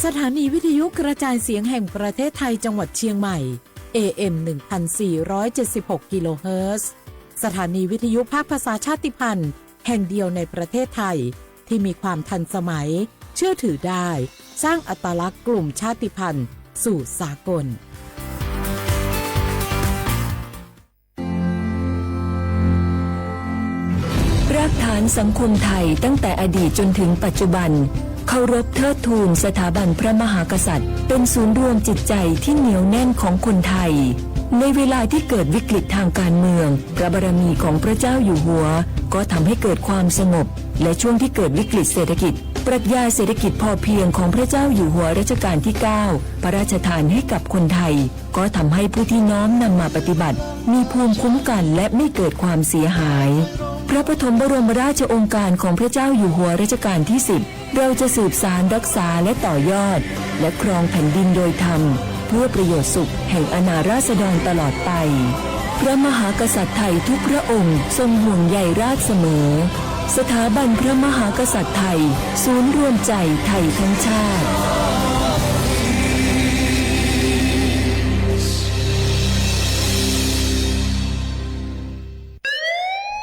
สถานีวิทยุกระจายเสียงแห่งประเทศไทยจังหวัดเชียงใหม่ เอ เอ็ม หนึ่งพันสี่ร้อยเจ็ดสิบหก กิโลเฮิรตซ์ สถานีวิทยุภาคภาษาชาติพันธุ์แห่งเดียวในประเทศไทย ที่มีความทันสมัย เชื่อถือได้ สร้างอัตลักษณ์กลุ่มชาติพันธุ์สู่สากล รากฐานสังคมไทยตั้งแต่อดีตจนถึงปัจจุบัน เคารพเทิดทูนสถาบันพระมหากษัตริย์ เป็นศูนย์รวมจิตใจที่เหนียวแน่นของคนไทย ในเวลาที่เกิดวิกฤตทางการเมือง พระบารมีของพระเจ้าอยู่หัว ก็ทำให้เกิดความสงบ และช่วงที่เกิดวิกฤตเศรษฐกิจ ปรัชญาเศรษฐกิจพอเพียงของพระเจ้าอยู่หัวรัชกาลที่เก้า พระราชทานให้กับคนไทย ก็ทำให้ผู้ที่น้อมนำมาปฏิบัติ มีภูมิคุ้มกันและไม่เกิดความเสียหาย พระปฐมบรมราชโองการของพระเจ้าอยู่หัวรัชกาลที่สิบ เราจะสืบสานรักษาและต่อยอด และครองแผ่นดินโดยธรรม เพื่อประโยชน์สุขแห่งอาณาราษฎรตลอดไป พระมหากษัตริย์ไทยทุกพระองค์ทรงห่วงใยราษฎร์เสมอ สถาบันพระมหากษัตริย์ไทย ศูนย์รวมใจไทยทั้งชาติ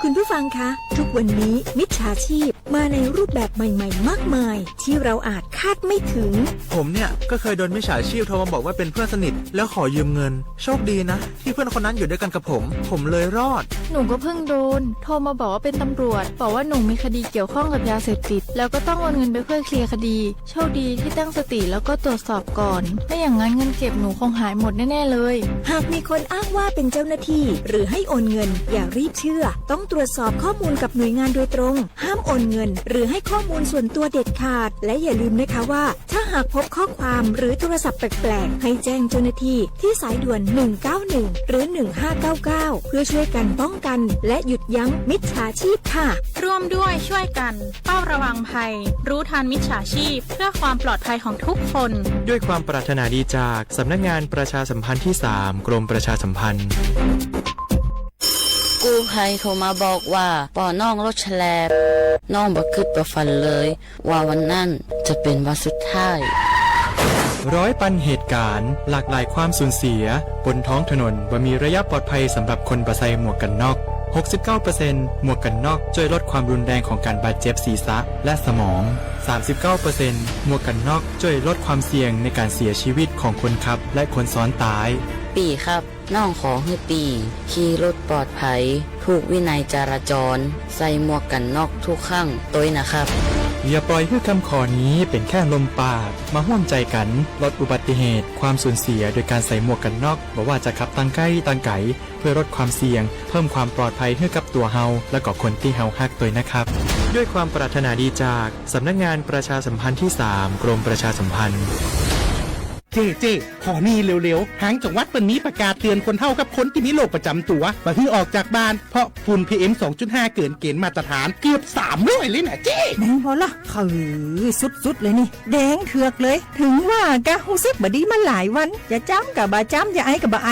คุณผู้ฟังคะ ทุกวันนี้มิจฉาชีพมาในรูปแบบใหม่ๆ มากมาย ที่เราอาจคาดไม่ถึง ผมเนี่ยก็เคยโดนมิจฉาชีพโทรมาบอกว่าเป็นเพื่อนสนิทแล้วขอยืมเงิน โชคดีนะที่เพื่อนคนนั้นอยู่ด้วยกันกับผม ผมเลยรอด หนูก็เพิ่งโดนโทรมาบอกว่าเป็นตำรวจ บอกว่าหนูมีคดีเกี่ยวข้องกับยาเสพติด แล้วก็ต้องโอนเงินไปเพื่อเคลียร์คดี โชคดีที่ตั้งสติแล้วก็ตรวจสอบก่อน ไม่อย่างนั้นเงินเก็บหนูคงหายหมดแน่ๆเลย หากมีคนอ้างว่าเป็นเจ้าหน้าที่ หรือให้โอนเงิน อย่ารีบเชื่อ ต้องตรวจสอบข้อมูลกับหน่วยงานโดยตรง ห้ามโอนเงิน หรือให้ข้อมูลส่วนตัวเด็ดขาด และอย่าลืมนะคะว่า ถ้าหากพบข้อความหรือโทรศัพท์แปลกๆ ให้แจ้งเจ้าหน้าที่ที่สายด่วน หนึ่งเก้าหนึ่ง หรือ หนึ่งห้าเก้าเก้า เพื่อช่วยกันป้องกัน และหยุดยั้งมิจฉาชีพค่ะ ร่วมด้วยช่วยกัน เฝ้าระวังภัย รู้ทันมิจฉาชีพ เพื่อความปลอดภัยของทุกคน ด้วยความปรารถนาดีจากสำนักงานประชาสัมพันธ์ที่สาม กรมประชาสัมพันธ์ กู้ภัยโทรมาบอกว่าปอน้องรถแฉลบ น้องบ่คิดบ่ฝันเลย ว่าวันนั้นจะเป็นวันสุดท้าย ร้อยปันเหตุการณ์ หลากหลายความสูญเสีย บนท้องถนนบ่มีระยะปลอดภัยสำหรับคนบ่ใส่หมวกกันน็อก หกสิบเก้าเปอร์เซ็นต์ หมวกกันน็อกช่วยลดความรุนแรงของการบาดเจ็บศีรษะและสมอง สามสิบเก้าเปอร์เซ็นต์ หมวกกันน็อกช่วยลดความเสี่ยงในการเสียชีวิตของคนขับและคนซ้อนท้าย ปีครับ น้องขอหื้อปี ขี่รถปลอดภัย ถูกวินัยจราจร ใส่หมวกกันน็อกทุกครั้งตวยนะครับ อย่าปล่อยให้คำขอนี้เป็นแค่ลมปาก มาร่วมใจกันลดอุบัติเหตุ ความสูญเสียโดยการใส่หมวกกันน็อก บ่ว่าจะขับทางใกล้ทางไกล เพื่อลดความเสี่ยง เพิ่มความปลอดภัยให้กับตัวเฮา และก็คนที่เฮาฮักตวยนะครับ ด้วยความปรารถนาดีจากสำนักงานประชาสัมพันธ์ที่สาม กรมประชาสัมพันธ์ เจ้ เจ้ ขอนี่เร็วๆ ทางจังหวัดเปิ้นมีประกาศเตือนคนเฒ่ากับคนที่มีโรคประจำตัว บ่หื้อออกจากบ้าน เพราะฝุ่น พีเอ็ม สองจุดห้า เกินเกณฑ์มาตรฐานเกือบสามร้อยเลยนะเจ้ แม่นบ่ล่ะ เออ สุดๆ เลยนี่ แดงเถือกเลย ถึงว่ากะฮู้สึกบ่ดีมาหลายวัน จะจามกะบ่จาม จะไอก็บ่ไอ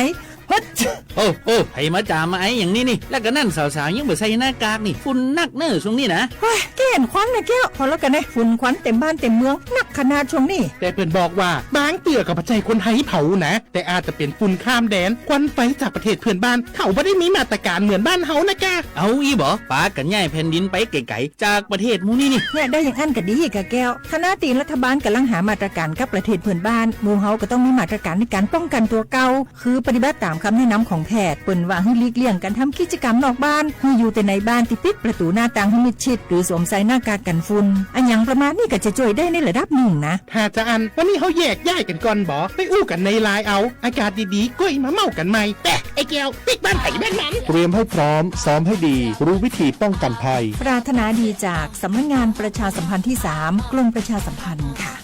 โอ้โอ้ ใผมาจามมาไออย่างนี้นี่ แล้วก็นั่นสาวๆ ยังบ่ใส่หน้ากากนี่ ฝุ่นนักเน้อช่วงนี้นะ เฮ้ย แก้นควันนะแก้ว พอแล้วกันนะ ฝุ่นควันเต็มบ้านเต็มเมือง นักขนาดช่วงนี้ แต่เปิ้นบอกว่า บางเตื้อก็บ่ใจ้คนไทยเผานะ แต่อาจจะเป็นฝุ่นข้ามแดน ควันไฟจากประเทศเพื่อนบ้าน เขาบ่ได้มีมาตรการเหมือนบ้านเฮานะกะ เอาอี้บ่ ปากันย้ายแผ่นดินไปไกลๆ จากประเทศหมู่นี้นี่ เนี่ย ได้อย่างอั้นก็ดีกะแก้ว ขณะที่รัฐบาลกำลังหามาตรการกับประเทศเพื่อนบ้าน หมู่เฮาก็ต้องมีมาตรการในการป้องกันตัวเก่า คือปฏิบัติตามคำแนะนำของแพทย์ เปิ้นว่าหื้อหลีกเลี่ยงการทำกิจกรรมนอกบ้าน หื้ออยู่แต่ในบ้านที่ปิดประตูหน้าต่างให้มิดชิด หรือสวมใส่หน้ากากกันฝุ่น อะหยังประมาณนี้ก็จะช่วยได้ในระดับหนึ่งนะ ถ้าจะอั้น วันนี้เฮาแยกย้ายกันก่อนบ่ ไปอู้กันในไลน์เอา อากาศดีๆ ก้อยมาเม้ากันใหม่ แปะ ไอ้แก้ว ปิ๊กบ้านไผบ้านมัน เตรียมให้พร้อม ซ้อมให้ดี รู้วิธีป้องกันภัย ปรารถนาดีจากสำนักงานประชาสัมพันธ์ที่สาม กรมประชาสัมพันธ์ค่ะ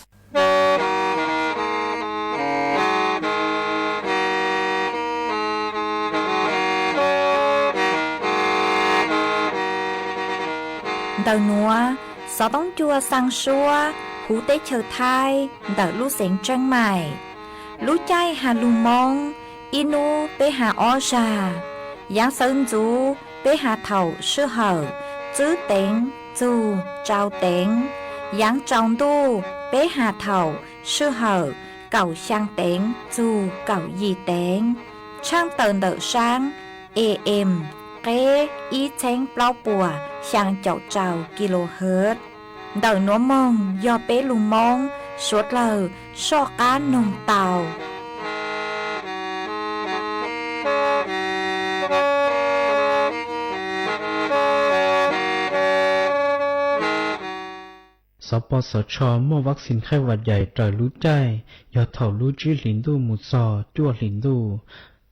Ntawm nuav, xov tooj cua xaa suab huv teb chaws Thaib ntawm lub xeev Tseeb Maim. Lub caij has lug Moob, ib nub peb has ob zag. Yaav xawv ntxuv peb has thaum sij hawm txwb teev, txug tsau teev. Yaav tsaus ntuj Peb has thaum sij hawm kaum xyaa teev txug kaum yim teev, tshaaj taws ntawm saab A M qeb ib txheeb plaub puas xyaa caum rau kilohertz. Ntawm nuav moog yog peb lug Moob suav dlawg soj qaab noog tau. Xov Pov Xov Tsho muaj vaccine qhaij vas cais raws lub caij yog thaum lub tsib hlis ntuj mus txog cuaj hlis ntuj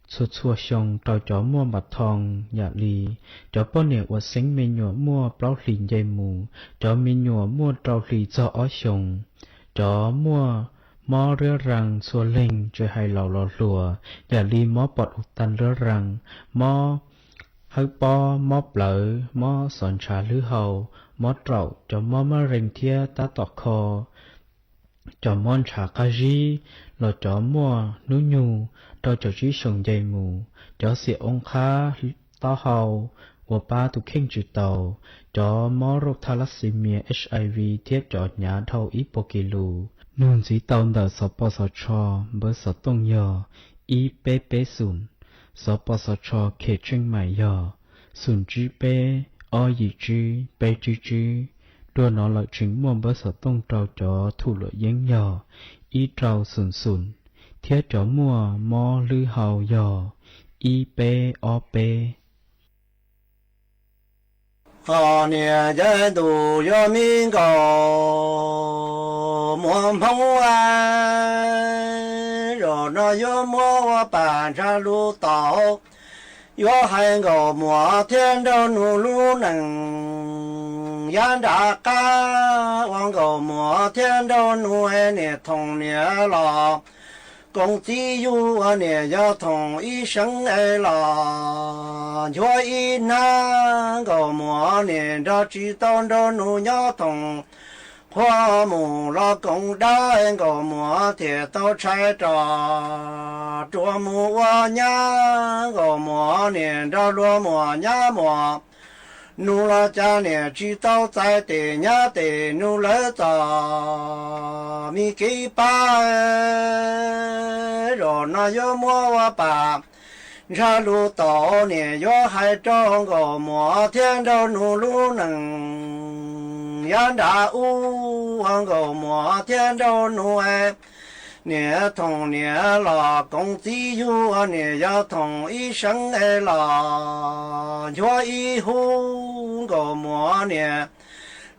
txhua txhua xyoo rau cov muaj npam thoo, yam li cov poj niam uas xeeb me nyuam muaj plaub hlis nce mus, cov me nyuam muaj rau hlis txog ob xyoos, cov muaj mob riab raa txhua leeg tsis hais laus los hluas, yam li mob pom u ta riab raa, mob hawb pob, mob plawv, mob xov ntshav hlwb hau, mob raum, cov mob mab rees thiab tab tom kho, cov mob ntshav qab zib, los cov muaj hnub nyoog rau caum tsib xyoos nce mus, cov xiam oo qhab, taub hau, uas pab tus kheej tsis tau, cov mob rauj thalassemia, H I V thiab cov hnyav dhau ib puas kis lus. Nug ntxiv tau ntawm Xov Pov Xov Tsho npawb xov tooj yog ib peb peb xoom, Xov Pov Xov Tsho khev tsheej maim yog xoom tsib peb ob yim tsib peb tsib tsib. Dua no lawm tseem muaj npawb xov tooj rau cov thum luam yeeb yog ib rau xoom xoom, thiab cov muaj mob hlwb hau yog ib peb ob peb. Ho niam yawg ntuj yuav me nkaus muam Hmoob a, zaum no yuav muab ua pam ntsha lub tau, yuav hais nkaus muam thiab nraug nus lub neej yav nram qab, ua nkaus muam thiab nraug nus es niam thoom niam los koom txiv yug, ua niam yog thoom ib seev es los nchuav ib hnab, nkaus muam niam nrog tsis tau nraug nus nyob thoom qhua mus los koom dab, nkaus muam thiaj tau tshais rov rua mus ua nyab, nkaus muam niam nrog luag muam nyab muam nus los cas niam tsis tau txais tes nyab tes nus lawv txoj me kev pab. Zaum no yuav muab ua pam ntsha lub tau, niam yuav hais rau nkaus muam thiab nraug nus lub neej yav nram ub, ua nkaus muam thiab nraug nus niam thoom niam los koom txiv yug, ua niam yog thoom ib seev es los nchuav ib hub, nkaus muam niam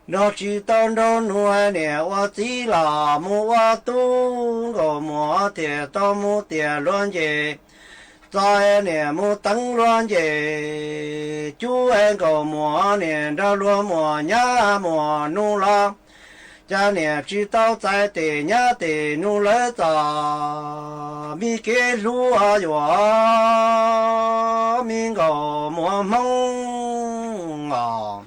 nrog tsis tau nraug nus niam ua txiv los mus ua tub, nkaus muam thiaj tau mus tiam luag nce txos, niam mus teev luag nce cub, nkaus muam niam nrog luag muam nyab muam nus los cas niam tsis tau txais tes nyab tes nus lawv txoj me kev hlub yuav me nkaus muam Hmoob os.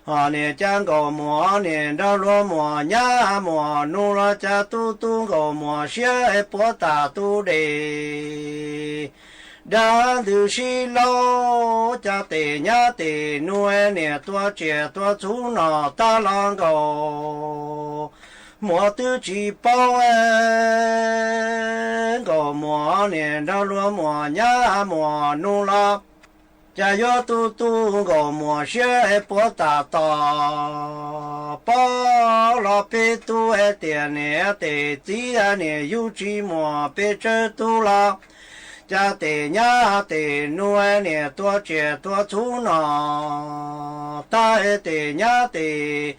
Ho niam cas nkaus muam niam nrog luag muam nyab muam nus los cas tu tu nkaus muam siab es puav tas tu dej dab ntws sib laub, cas tes nyab tes nus niam tua tsiaj tua txhuv no tag los nkaus muam twb tsis paub, nkaus muam niam nrog luag muam nyab muam nus los cas yuav tu tu nkaus muam siab es puav tas tos pob los peb tug es tias niam tes txiv niam yug tsis muaj pes tsawg tug los cas tes nyab tes nus niam tua tsiaj tua txhuv no tag es tes nyab tes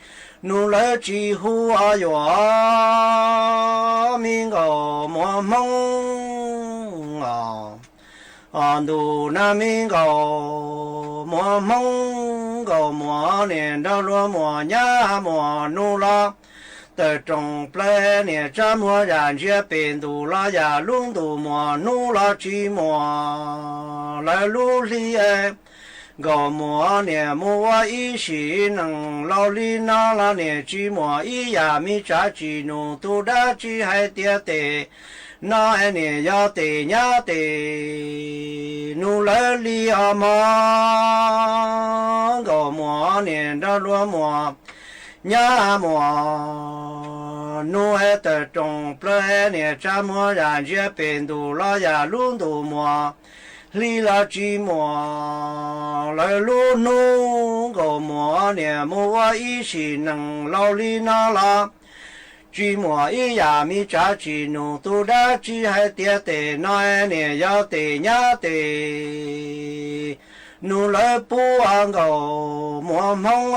nus lawv tsis hu yuav me nkaus muam Hmoob os. Os ntuj na me nkaus muam Hmoob, nkaus muam niam nrog luag muam nyab muam nus los tawm rooj plaws niam tsa muag yam ntsia pem ntuj los yam lub ntuj muam hnub los tsis muaj lawv lub hli. Nkaus muam niam mus ua ib sim neej laus li no los niam tsis muaj ib yam me tsav tsis nug tus dab tsi hais tias tes no es niam yog tes nyab tes nus lawv li os mog. Nkaus muam niam nrog luag muam nyab muam nus es tawm roos plaws es niam tsa muag yam ntsia pem ntus los yam lub ntus muas hli los tsis muaj lawv lub hnub. Nkauj Muas niam mus ua ib sim neej laus li no los tsis muaj ib yam me tsav tsim nus tu dab tsi hais tias tes no niam yog tes nyab tes nus lawv pub. Nkauj Muas Hmoob,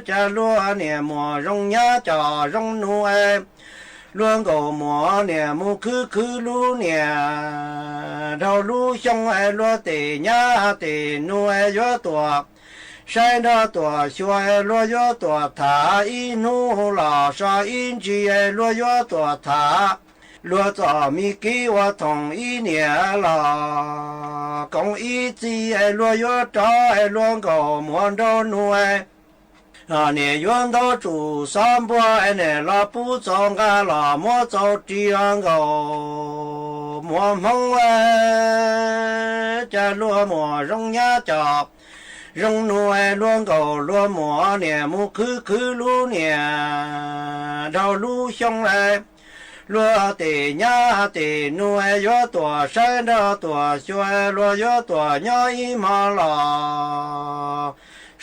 cas luag niam muas zoo nyab cov zoo nus es luag Nkauj Muas niam mus khwv khwv lub niam dhau lub xyoo es luag tes nyab tes nus es yuav tuam saib nrog tuam xyuas es luag yuav tuam tham ib hnub los so ib ntsis es luag yuav tuam tham luag txom me kev ua thoom ib niam los koom ib txiv es luag yuav rov es luag Nkauj Muas nraug nus es niam yuav ntaub tsum xob npuag es niam los pub txaus nqa los muab txaus ris. Nkauj Muas Hmoob, cas luag muas zoo nyab cov zoo nus es luag Nkauj luag muas niam mus khwv khwv lub niam dhau lub xyoo es luag tes nyab tes nus es yuav tuam saib nrog tuam xyuas luag yuav tuam nyob ib hmo los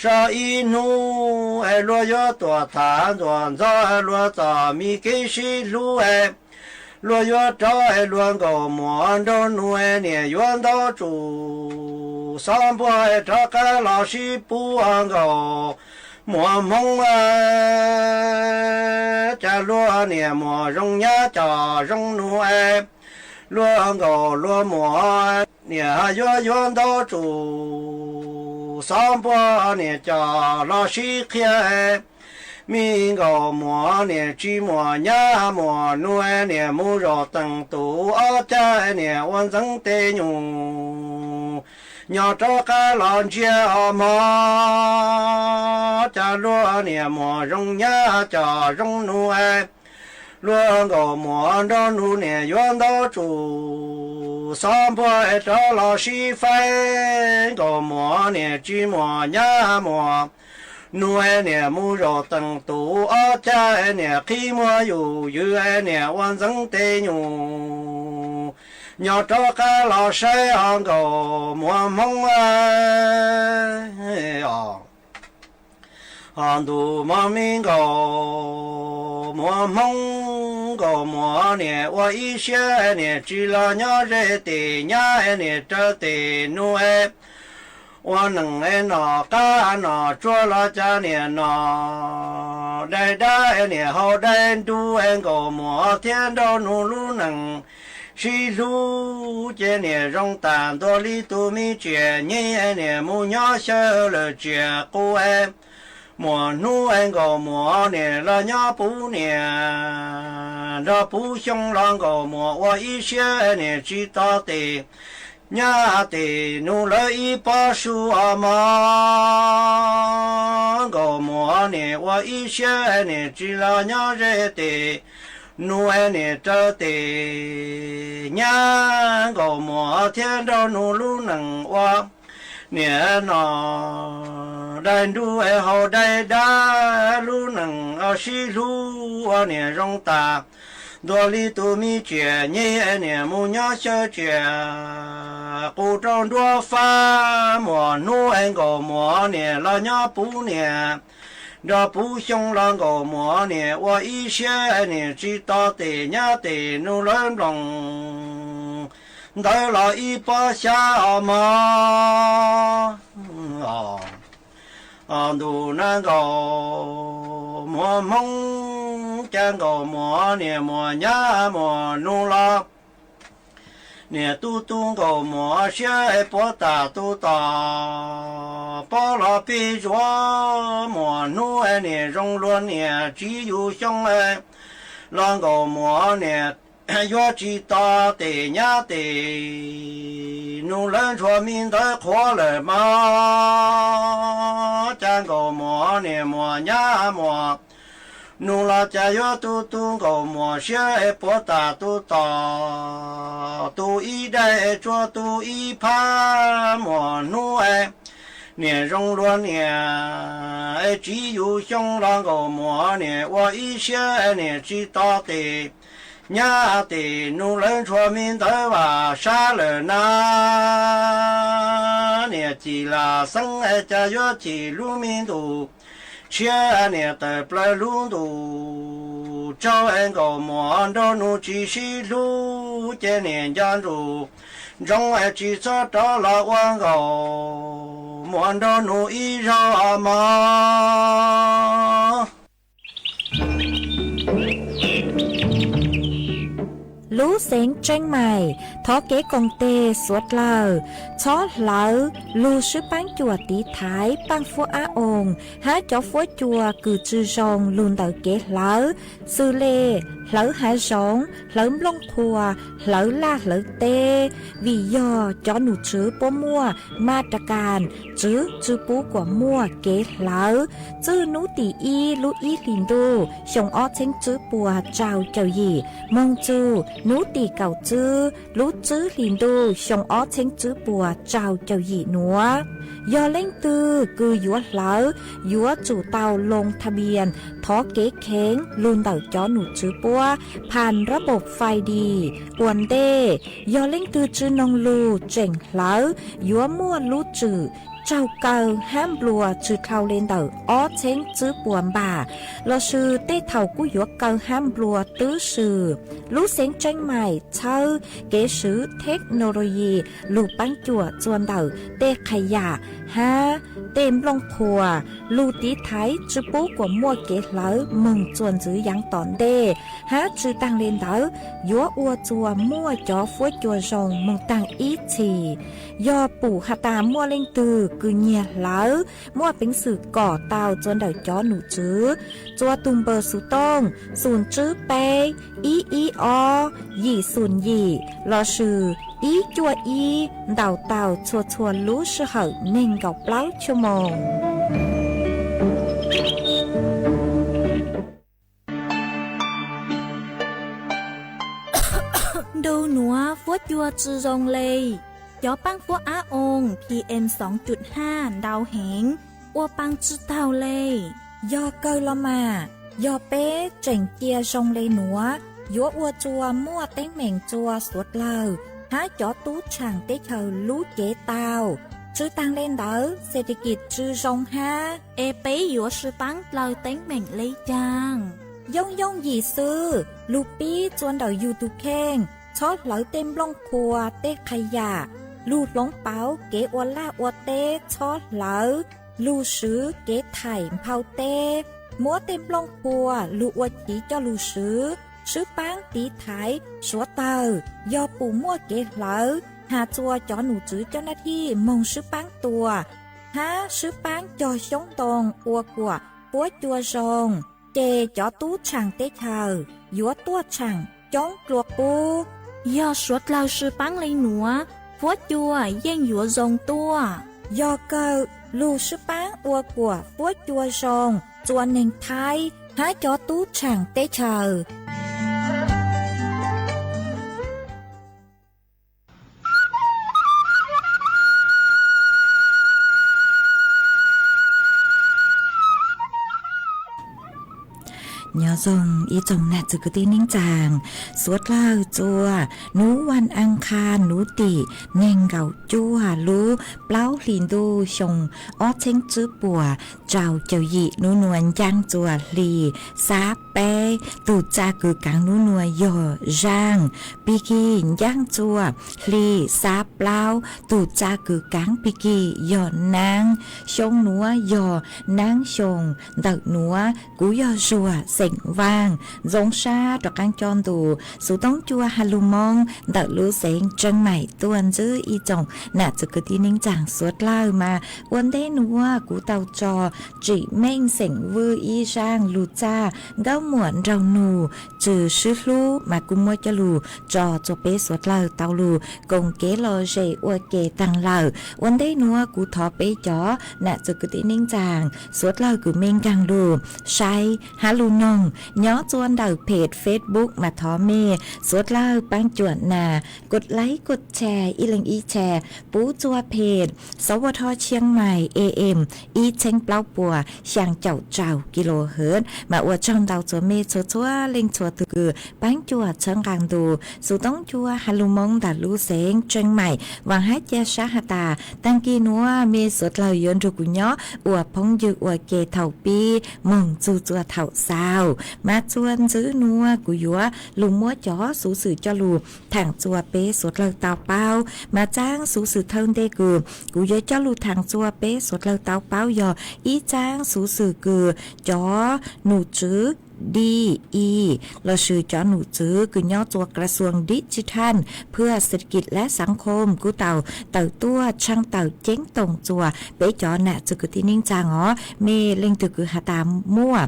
so ib hnub es luag yuav tuam tham ntxuam ntxog luag txom me kev sib hlub es luag yuav rov es luag Nkauj Muas nraug nus es niam yuav ntaub tsum xob npuag es rov qab los sib pub. Nkauj Muas Hmoob, cas luag niam muas zoo nyab cov zoo nus es luag Nkauj luag muas niam yuav yuav ntaub tsum xob npuag niam cov los sib qhia es me Nkauj Muas niam tsis muas nyab muas nus es niam mus zaum teem tus ob cag es niam ua ntxeev tes nyuj nyob rov qab los ntsia os mog, cas luag niam muas zoo nyab cov zoo nus es luag Nkauj Muas nraug nus niam yuav ntaub tsum xob npuag es rov los sib faib. Nkauj Muas niam tsis muas nyab muas nus es niam mus zaum teem tus ob cag es niam qhib muag yus ywg es niam ua ntxeev tes nyuj nyob rov qab los saib os Nkauj Muas Hmoob. Ho ntus mog me Nkauj Muas Hmoob, Nkauj Muas niam ua ib siab niam tsis los nyob ze tes nyab niam raws tes nus es ua neej es nom qab nom tsuag los cas niam nom dai dab es niam haus dai nrub es Nkauj Muas thiab nraug nus lub neej sib hlub ces niam zoo tas ntua li tus me tsiaj nyeg es niam mus nyob xyaw lawm tsiaj qus es muaj hnub es Nkauj Muas niam los nyob puv niam nrog puv xyoo los Nkauj Muas ua ib siab niam tsis tos tes nyab tes nus lawv ib pob su os mog. Nkauj Muas niam ua ib siab niam tsis los nyob ze tes nus es niam raws tes nyab Nkauj Muas thiab nraug nus lub neej ua niam nom dai nrub es haus dai dab lub neej sib hlub ua niam zoo tas ntua li tus me tsiaj nyeg es niam mus nyob xyaw tsiaj qus rau nruab fab muaj hnub es Nkauj Muas niam los nyob puv niam nrog puv xyoo los Nkauj Muas niam ua ib siab niam tsis tos tes nyab tes nus lawv nploos ntawd los ib pob xyab os mog. Ntus na Nkauj Muas Hmoob, cas Nkauj Muas niam muas nyab muas nus los niam tu tu Nkauj Muas siab es puav tam tu tom pob los pig zuav muaj hnub es niam zoo luag niam tsiv yus xyoo es los Nkauj Muas niam yuav tsis tos tes nyab tes nus lawv ntshua me ntawv qhuav lawm mog. Cas Nkauj Muas niam muas nyab muas nus los cas yuav tu tu Nkauj Muas siab es puav tam tu tom tu ib daim es tsuag tu ib phab muaj hnub es Niam zoo luag niam, tsis yus xyoo los nkaus muam niam ua ib siab niam tsis to tes. Nyab tes nus lawv ntshua me ntawv vam sab lawm na. Niam cim lam xeeb cas yuav cim lub me ntus tshiab niam tawm plaws lub ntus tsaug nkaus muam nraug nus tsis sib hlub ces niam nco ntsoov ntsoov tsis txhob rov los ua nkaus muam nraug nus ib zaug mog. Lub xeev Tseeb Maim thov kev koom tes suav dlawg txhob hlawv lug swb paab cuam tiv thaiv paaj fuab ab oo hab cov fuab cua kws tsi zoo lug ntawm kev hlawv, xws le hlawv hav zoov, hlawv nplooj qhuav, hlawv laj hlawv teb, vim yog cov num tswv puab muaj mas ras kas tswv tsi pub kuas muaj kev hlawv txij nub tim ib lub ib hlis ntuj xyoo ob txheeb tswb puas rau caum yim moog txug nub tim kaum tswb lub tswb hlis ntuj xyoo ob txheeb tswb puas rau caum yim nuav. Yog leej twg kws yuav hlawv yuav tsum tau loo tha npias thov kev kheev lug ntawm cov num tswv puab phas rab npaum fais dis ua ntej. Yog leej twg tsi noog lug tseem hlawv yuav muaj lub tswm tsaug kaw hab nplua tsi dhau le ntawm ob txheeb tswb puas npam lossis tej thaum kuj yuav kaw hab nplua twb swm. Lub xeev Tseeb Maim txhawb kev swv theknologi lug paab cuam txuas ntawm tej qha yam hab tej nplooj qhuas lug tiv thaiv tsi pub kuas muaj kev hlawv moog txuas ntxiv yaav tom ntej, hab tsi taag le ntawd yuav ua txuas muaj cov fuab cua zoo moog taag ib txhis. Yog pum has tas muaj leej twg kws nyiag hlawv muaj peev xwm kom tau txuas ntawm cov num tswv txuas tug npawb xuv tooj xum tswb peb ib ib ob yim xum yim lossis ib cuaj ib ntaus tau txhua txhua lub sij hawm neeg nkaum plaub chua moos. Ntu nuav fuab cua tsi zoo le, cov paab fuab ab oo PM soo cum haj ntau heev, ua paa tsi taug le. Yog kawg los mas, yog peb tseem cia zoo le nuav, yuav ua txuas muaj teeb meem txuas suav dlawg hab cov tub tshaam teb chaws lub cev tau. Tsi taag le ntawd, xes tes kis tsi zoo hab, es peb yuav sib paab dlaws teeb meem le caag? Yooj yooj yim xwb, lug pib txuas ntawm yug tug kheej, txhob hlawv tej nplooj qhuas tej qha yam, lug hloov pauv kev ua laj ua teb txhob hlawv, lug swv kev thaim nphau teb, muab tej nplooj qhuas lug ua chiv coj lug swv, sib paab tiv thaiv suav dlawg. Yog pum muaj kev hlawv, has txuas cov num tswv coj nab thij moog sib paab tua hab sib paab cog xyoob ntoo ua kuas fuab cua zoo, ces cov tub tshaam teb chaws yuav tuaj tshaam coob dlua qub. Yog suav dlawg sib paab le nuav, fuab cua yeej yuav zoo tuaj. Yog kawg, lug sib paab ua kuas fuab cua zoo txuas neeg Thaib hab cov tub tshaam teb chaws. Nyob zoo ib tsoom nam txwv kwv tij neej tsaa, suav dlawg txuas nub vas aas qha nub tim neeg nkaum cuaj lub plaub hlis ntuj xyoo ob txheeb tswb puas rau caum yim nub nuav ncaaj txuas hli xab peb, tug txaj kws kaav nub nuav yog zaaj. Pig kig ncaaj txuas hli xab plaub, tug txaj kws kaav pig kig yog naab. Xyoo nuav yog naab xyoo ntawm nuav, kuv yog Zuag xeem Vaaj, ntxoov sab rov qaab coj ntu xuv toob cua ha lug Moob ntawm lub xeev Tseeb Maim tuaj ntsib ib tsoom nam txwv kwv tij neej tsaa suav dlawg mas ua ntej nuav kuv tau tso tsim meej xeem Vwj ib zaaj lug txaj Nkaub Muam Nraug Nug Tsw Sib Hlub mas kuv muab coj lug tso txuas peb suav dlawg tau lug koom kev lom zem ua ke taag lawm. Ua ntej nuav kuv thov peb cov nam txwv kwv tij neej tsaa suav dlawg kws mej nkaag lug saib hab lug no Nyob txua ntawm phem Facebook mas thov mej suav dlawg paab cuam nas, kos laib kos tshare ib leeg ib tshare pub txua phem Sawv Tho Tshiab Mais A M ib txheeb plaub puas xyaa caum rau kilohertz. Mas ua tsaug ntau txua mej txhua txhua leej txhua tug kws paab cuam txhawb nqaa ntu xuv toob cua has lug Moob ntawm lub xeev Tsheeb Mais. Vaam hab ca sab has tas taag kis nuav mej suav dlawg yuav nrug kuv nyob ua phooj ywg ua ke thaum pib moog txug txua thaum xaus. Mas txua ntxiv nuav kuv yuav lug muab cov xuv xwm coj lug thaam txua peb suav dlawg tau paub. Mas tsaab xuv xwm thawj ntej kws kuv yuav coj lug thaam txua peb suav dlawg tau paub yog ib tsaab xuv xwm kws cov num tswv D E lossis cov num tswv kws nyob txua กระทรวงดิจิทัลเพื่อเศรษฐกิจและสังคม kuj tau tawm tuaj tshaaj tawm ceeb toom txua peb cov nam txiv kwv tij neej tsaa os. Mej leej twg kws has tas muaj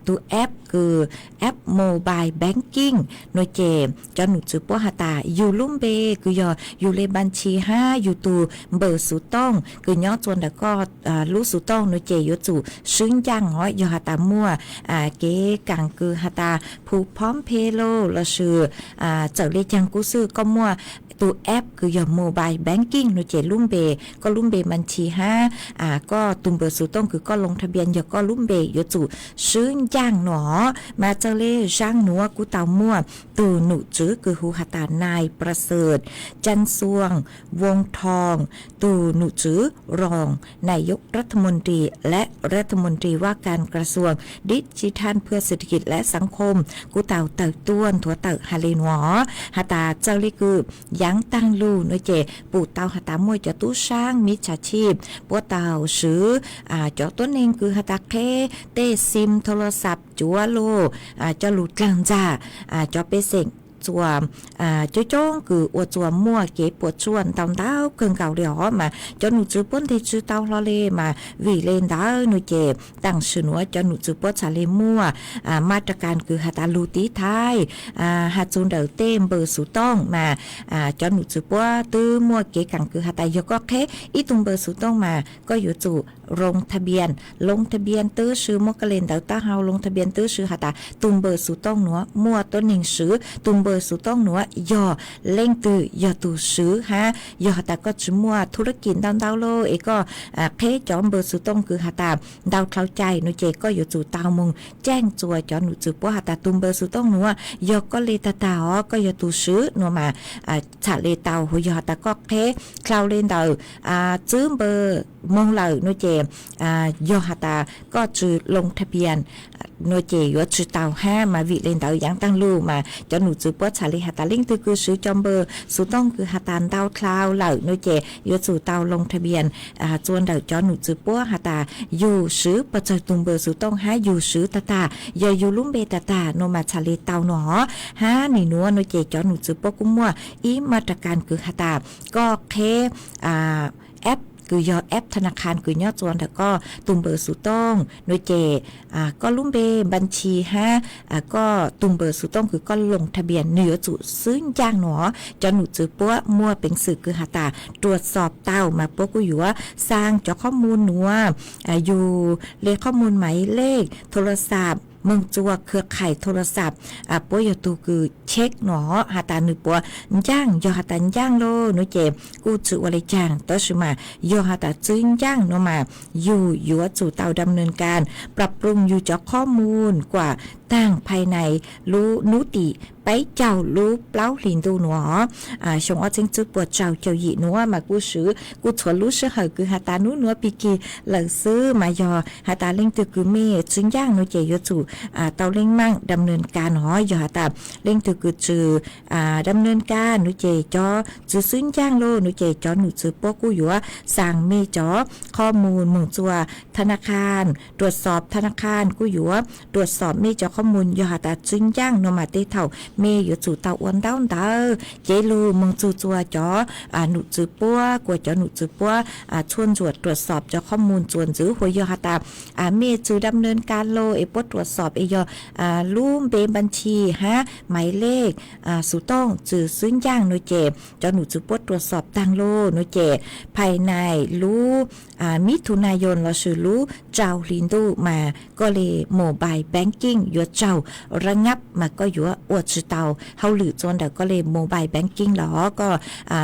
tus app kws app mobile banking nuav ces cov num tswv puab has tas yug lub npe kws yog yug le บัญชี hab yug tug npawb xuv tooj kws nyob txua ntawm koj lub xuv tooj nuav ces yuav tsum swb ncaaj os. Yog has tas muaj kev kaam kws has tas phu phom phe lossis txawm le caag kuj xwb, koj muaj tus app kws yog mobile banking nuav ces lub npe, koj lub npe บัญชี hab koj tus npawb xuv tooj kws koj ลงทะเบียน yog koj lub npe yuav tsum swb ncaaj nuav. Mas txawm le zaaj nuav kuj tau muaj tug num tswv kws hu has tas นายประเสริฐ จันทร์สุวงศ์ทอง tug num tswv รองนายกรัฐมนตรี และรัฐมนตรีว่าการกระทรวงดิจิทัลเพื่อเศรษฐกิจและสังคม kuj tau tawm tuaj nthuav tawm has le nuav os. Has tas txawm le kws yaav taag lug nuav ces pum tau has tas muaj cov tub saab มิจฉาชีพ puab tau swv cov tuab neeg kws has tas qheb tej ซิมโทรศัพท์ cuav lug coj lug dlaag ntxag cov pej xeem txua coob coob kws ua txua muaj kev puam tsuaj ntau ntau kawg nkaus le os. Mas cov num tswv puab nteg tsi tau hlo le, mas vim le ntawd nuav ces taam sim nuav cov num tswv puab txhad le muaj มาตรการ kws has tas lug tiv thaiv has txug ntawm tej npawb xuv tooj. Mas cov num tswv puab twb muaj kev kaam kws has tas yog koj qheb ib tug npawb xuv tooj mas koj yuav tsum ลงทะเบียน ลงทะเบียน tub si, muab koj le ntawv taub hau ลงทะเบียน tub si has tas tus npawb xuv tooj nuav muaj tuab neeg swv, tus npawb xuv tooj nuav yog leej twg yog tus swv hab. Yog has tas koj tsi muaj ธุรกิจ ntau ntau lawm es koj qheb cov npawb xuv tooj kws has tas ntau dlhau cai nuav ces koj yuav tsum tau moog caaj txua cov num tswv puab has tas tus npawb xuv tooj nuav yog koj le tag tag os, koj yog tus swv nuav mas txhad le tau. Hos yog has tas koj qheb dlhau le ntawm tswb npawb moog lawm nuav ces yog has tas koj tsi ลงทะเบียน nuav ces yuav tsi tau hab. Mas vim le ntawd yaav taag lug mas cov num tswv puab txhad le has tas leej twg kws swv cov npawb xuv tooj kws has tas ntau dlhau lawm nuav ces yuav tsum tau ลงทะเบียน txua ntawm cov num tswv puab has tas yug swv pog txawg tus npawb xuv tooj hab yug swv tag tag, yog yug lub npe tag tag nuav mas txhad le tau nuav os. Hab nim nuav nuav ces cov num tswv puab kuj muaj ib มาตรการ kws has tas koj qheb app kws yog app ธนาคาร kws nyob txua ntawm koj tus npawb xuv tooj nuav ces koj lub npe บัญชี hab koj tus npawb xuv tooj kws koj ลงทะเบียน nwg yuav tsum swb ncaaj nuav os. Cov num tswv puab muaj peev xwm kws has tas ตรวจสอบ tau mas puab kuj yuav xaa cov qhob mus nuav, yug le qhob mus หมายเลขโทรศัพท์ moog txua เครือข่ายโทรศัพท์ puab yog tug kws check nuav os has tas nwg puas ncaaj. Yog has tas ncaaj lawm nuav ces kuj tsi ua le caag, tab sis mas yog has tas tsi ncaaj nuav mas yug yuav tsum tau ดำเนินการ ปรับปรุง yug cov qhob mus กว่า taag ภายใน lub nub tim peb caug lub plaub hlis ntuj nuav os. Xyoo ob txheeb tswb puas rau caum yim nuav mas kuj swv kuj txhua lub sij hawm kws has tas nub nuav pig kig lawm xwb. Mas yog has tas leej twg kws mej tsi ncaaj nuav ces yuav tsum tau leej maaj ดำเนินการ nuav os. Yog has tas leej twg kws tsi ดำเนินการ nuav ces cov tsi swb ncaaj lawm nuav ces cov num tswv puab kuj yuav xaa mej cov qhob mus moog txua ธนาคาร ตรวจสอบ ธนาคาร kuj yuav ตรวจสอบ mej cov qhob mus. Yog has tas tsi ncaaj nuav mas tej thaum mej yuav tsum tau ua ntaub ntawv cev lug moog txug txua cov num tswv puab, kuas cov num tswv puab txhua ntsuam ตรวจสอบ cov qhob mus txua ntxiv. Hos yog has tas mej tsi ดำเนินการ lawm es puab ตรวจสอบ es yog lub npe บัญชี hab หมายเลข xuv tooj tsi swb ncaaj nuav ces cov num tswv puab ตรวจสอบ taag lawm nuav ces ภายใน lub มิถุนายน lossis lub rau hli ntuj mas koj le mobile banking yuav tsaug ra ngab mas koj yuav ua tsis tau hauj lwm txua ntawm koj li mobile banking los koj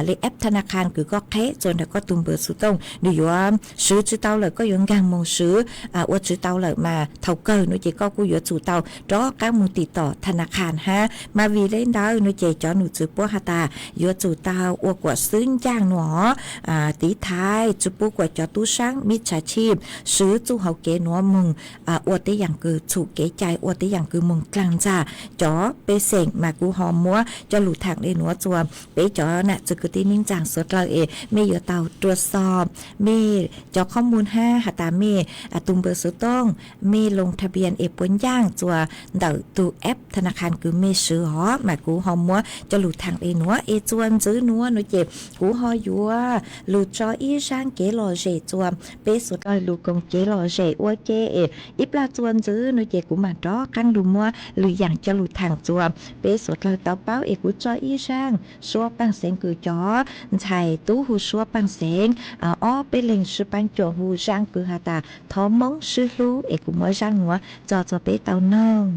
li app thab na khas kws koj qheb txua ntawm koj tus npawb xov tooj, nws yuav swv tsis tau lawm koj yuav nkaag moog swv ua tsis tau lawm mas thaum kawg no ces koj kuj yuav tsum tau rov qaab moog tim tom thab na khas hab. Mas vim le ntawd no ces cov num txwv puab has tas yuav tsum tau ua kuam xwb ncaaj nuav tiv thaiv tsi pub kuam cov tub saab mib tshaj tshib swv txuj hauv kev nuav moog ua tej yaam kws txhum kev cai, ua tej yaam kws moog dlaag ntxag cov pej xeem. Mas kuv ho muab coj lug thaam le nuav txua peb cov nam txiv kwv tij neej tsaa suav dlawg es mej yuav tau rua xov mej cov qhob muag hab has tas mej tus npawb xov tooj, mej loo thab pias es puab ncaaj txua ntawm tug app thab na khas kws mej swv os. Mas kuv ho muab coj lug thaam le nuav es txua ntxwv nuav no ces kuv ho yuav lug tso ib zaaj kev lom zem txua peb suav dlawg lug koom kev lom zem ua ke es ib plag txua ntxwv no ces kuv maam rov qaab lug muab lwm yaam coj lug thaam txua peb suav dlawg tau paub es kuv tso ib zaaj suab paaj xeev kws cov ntxhais tub hu suab paaj xeev ob peb leeg sib paab cuam hu zaaj kws has tas thov Moob sib hlub es kuv muab zaaj nuav tso txua peb tau noog.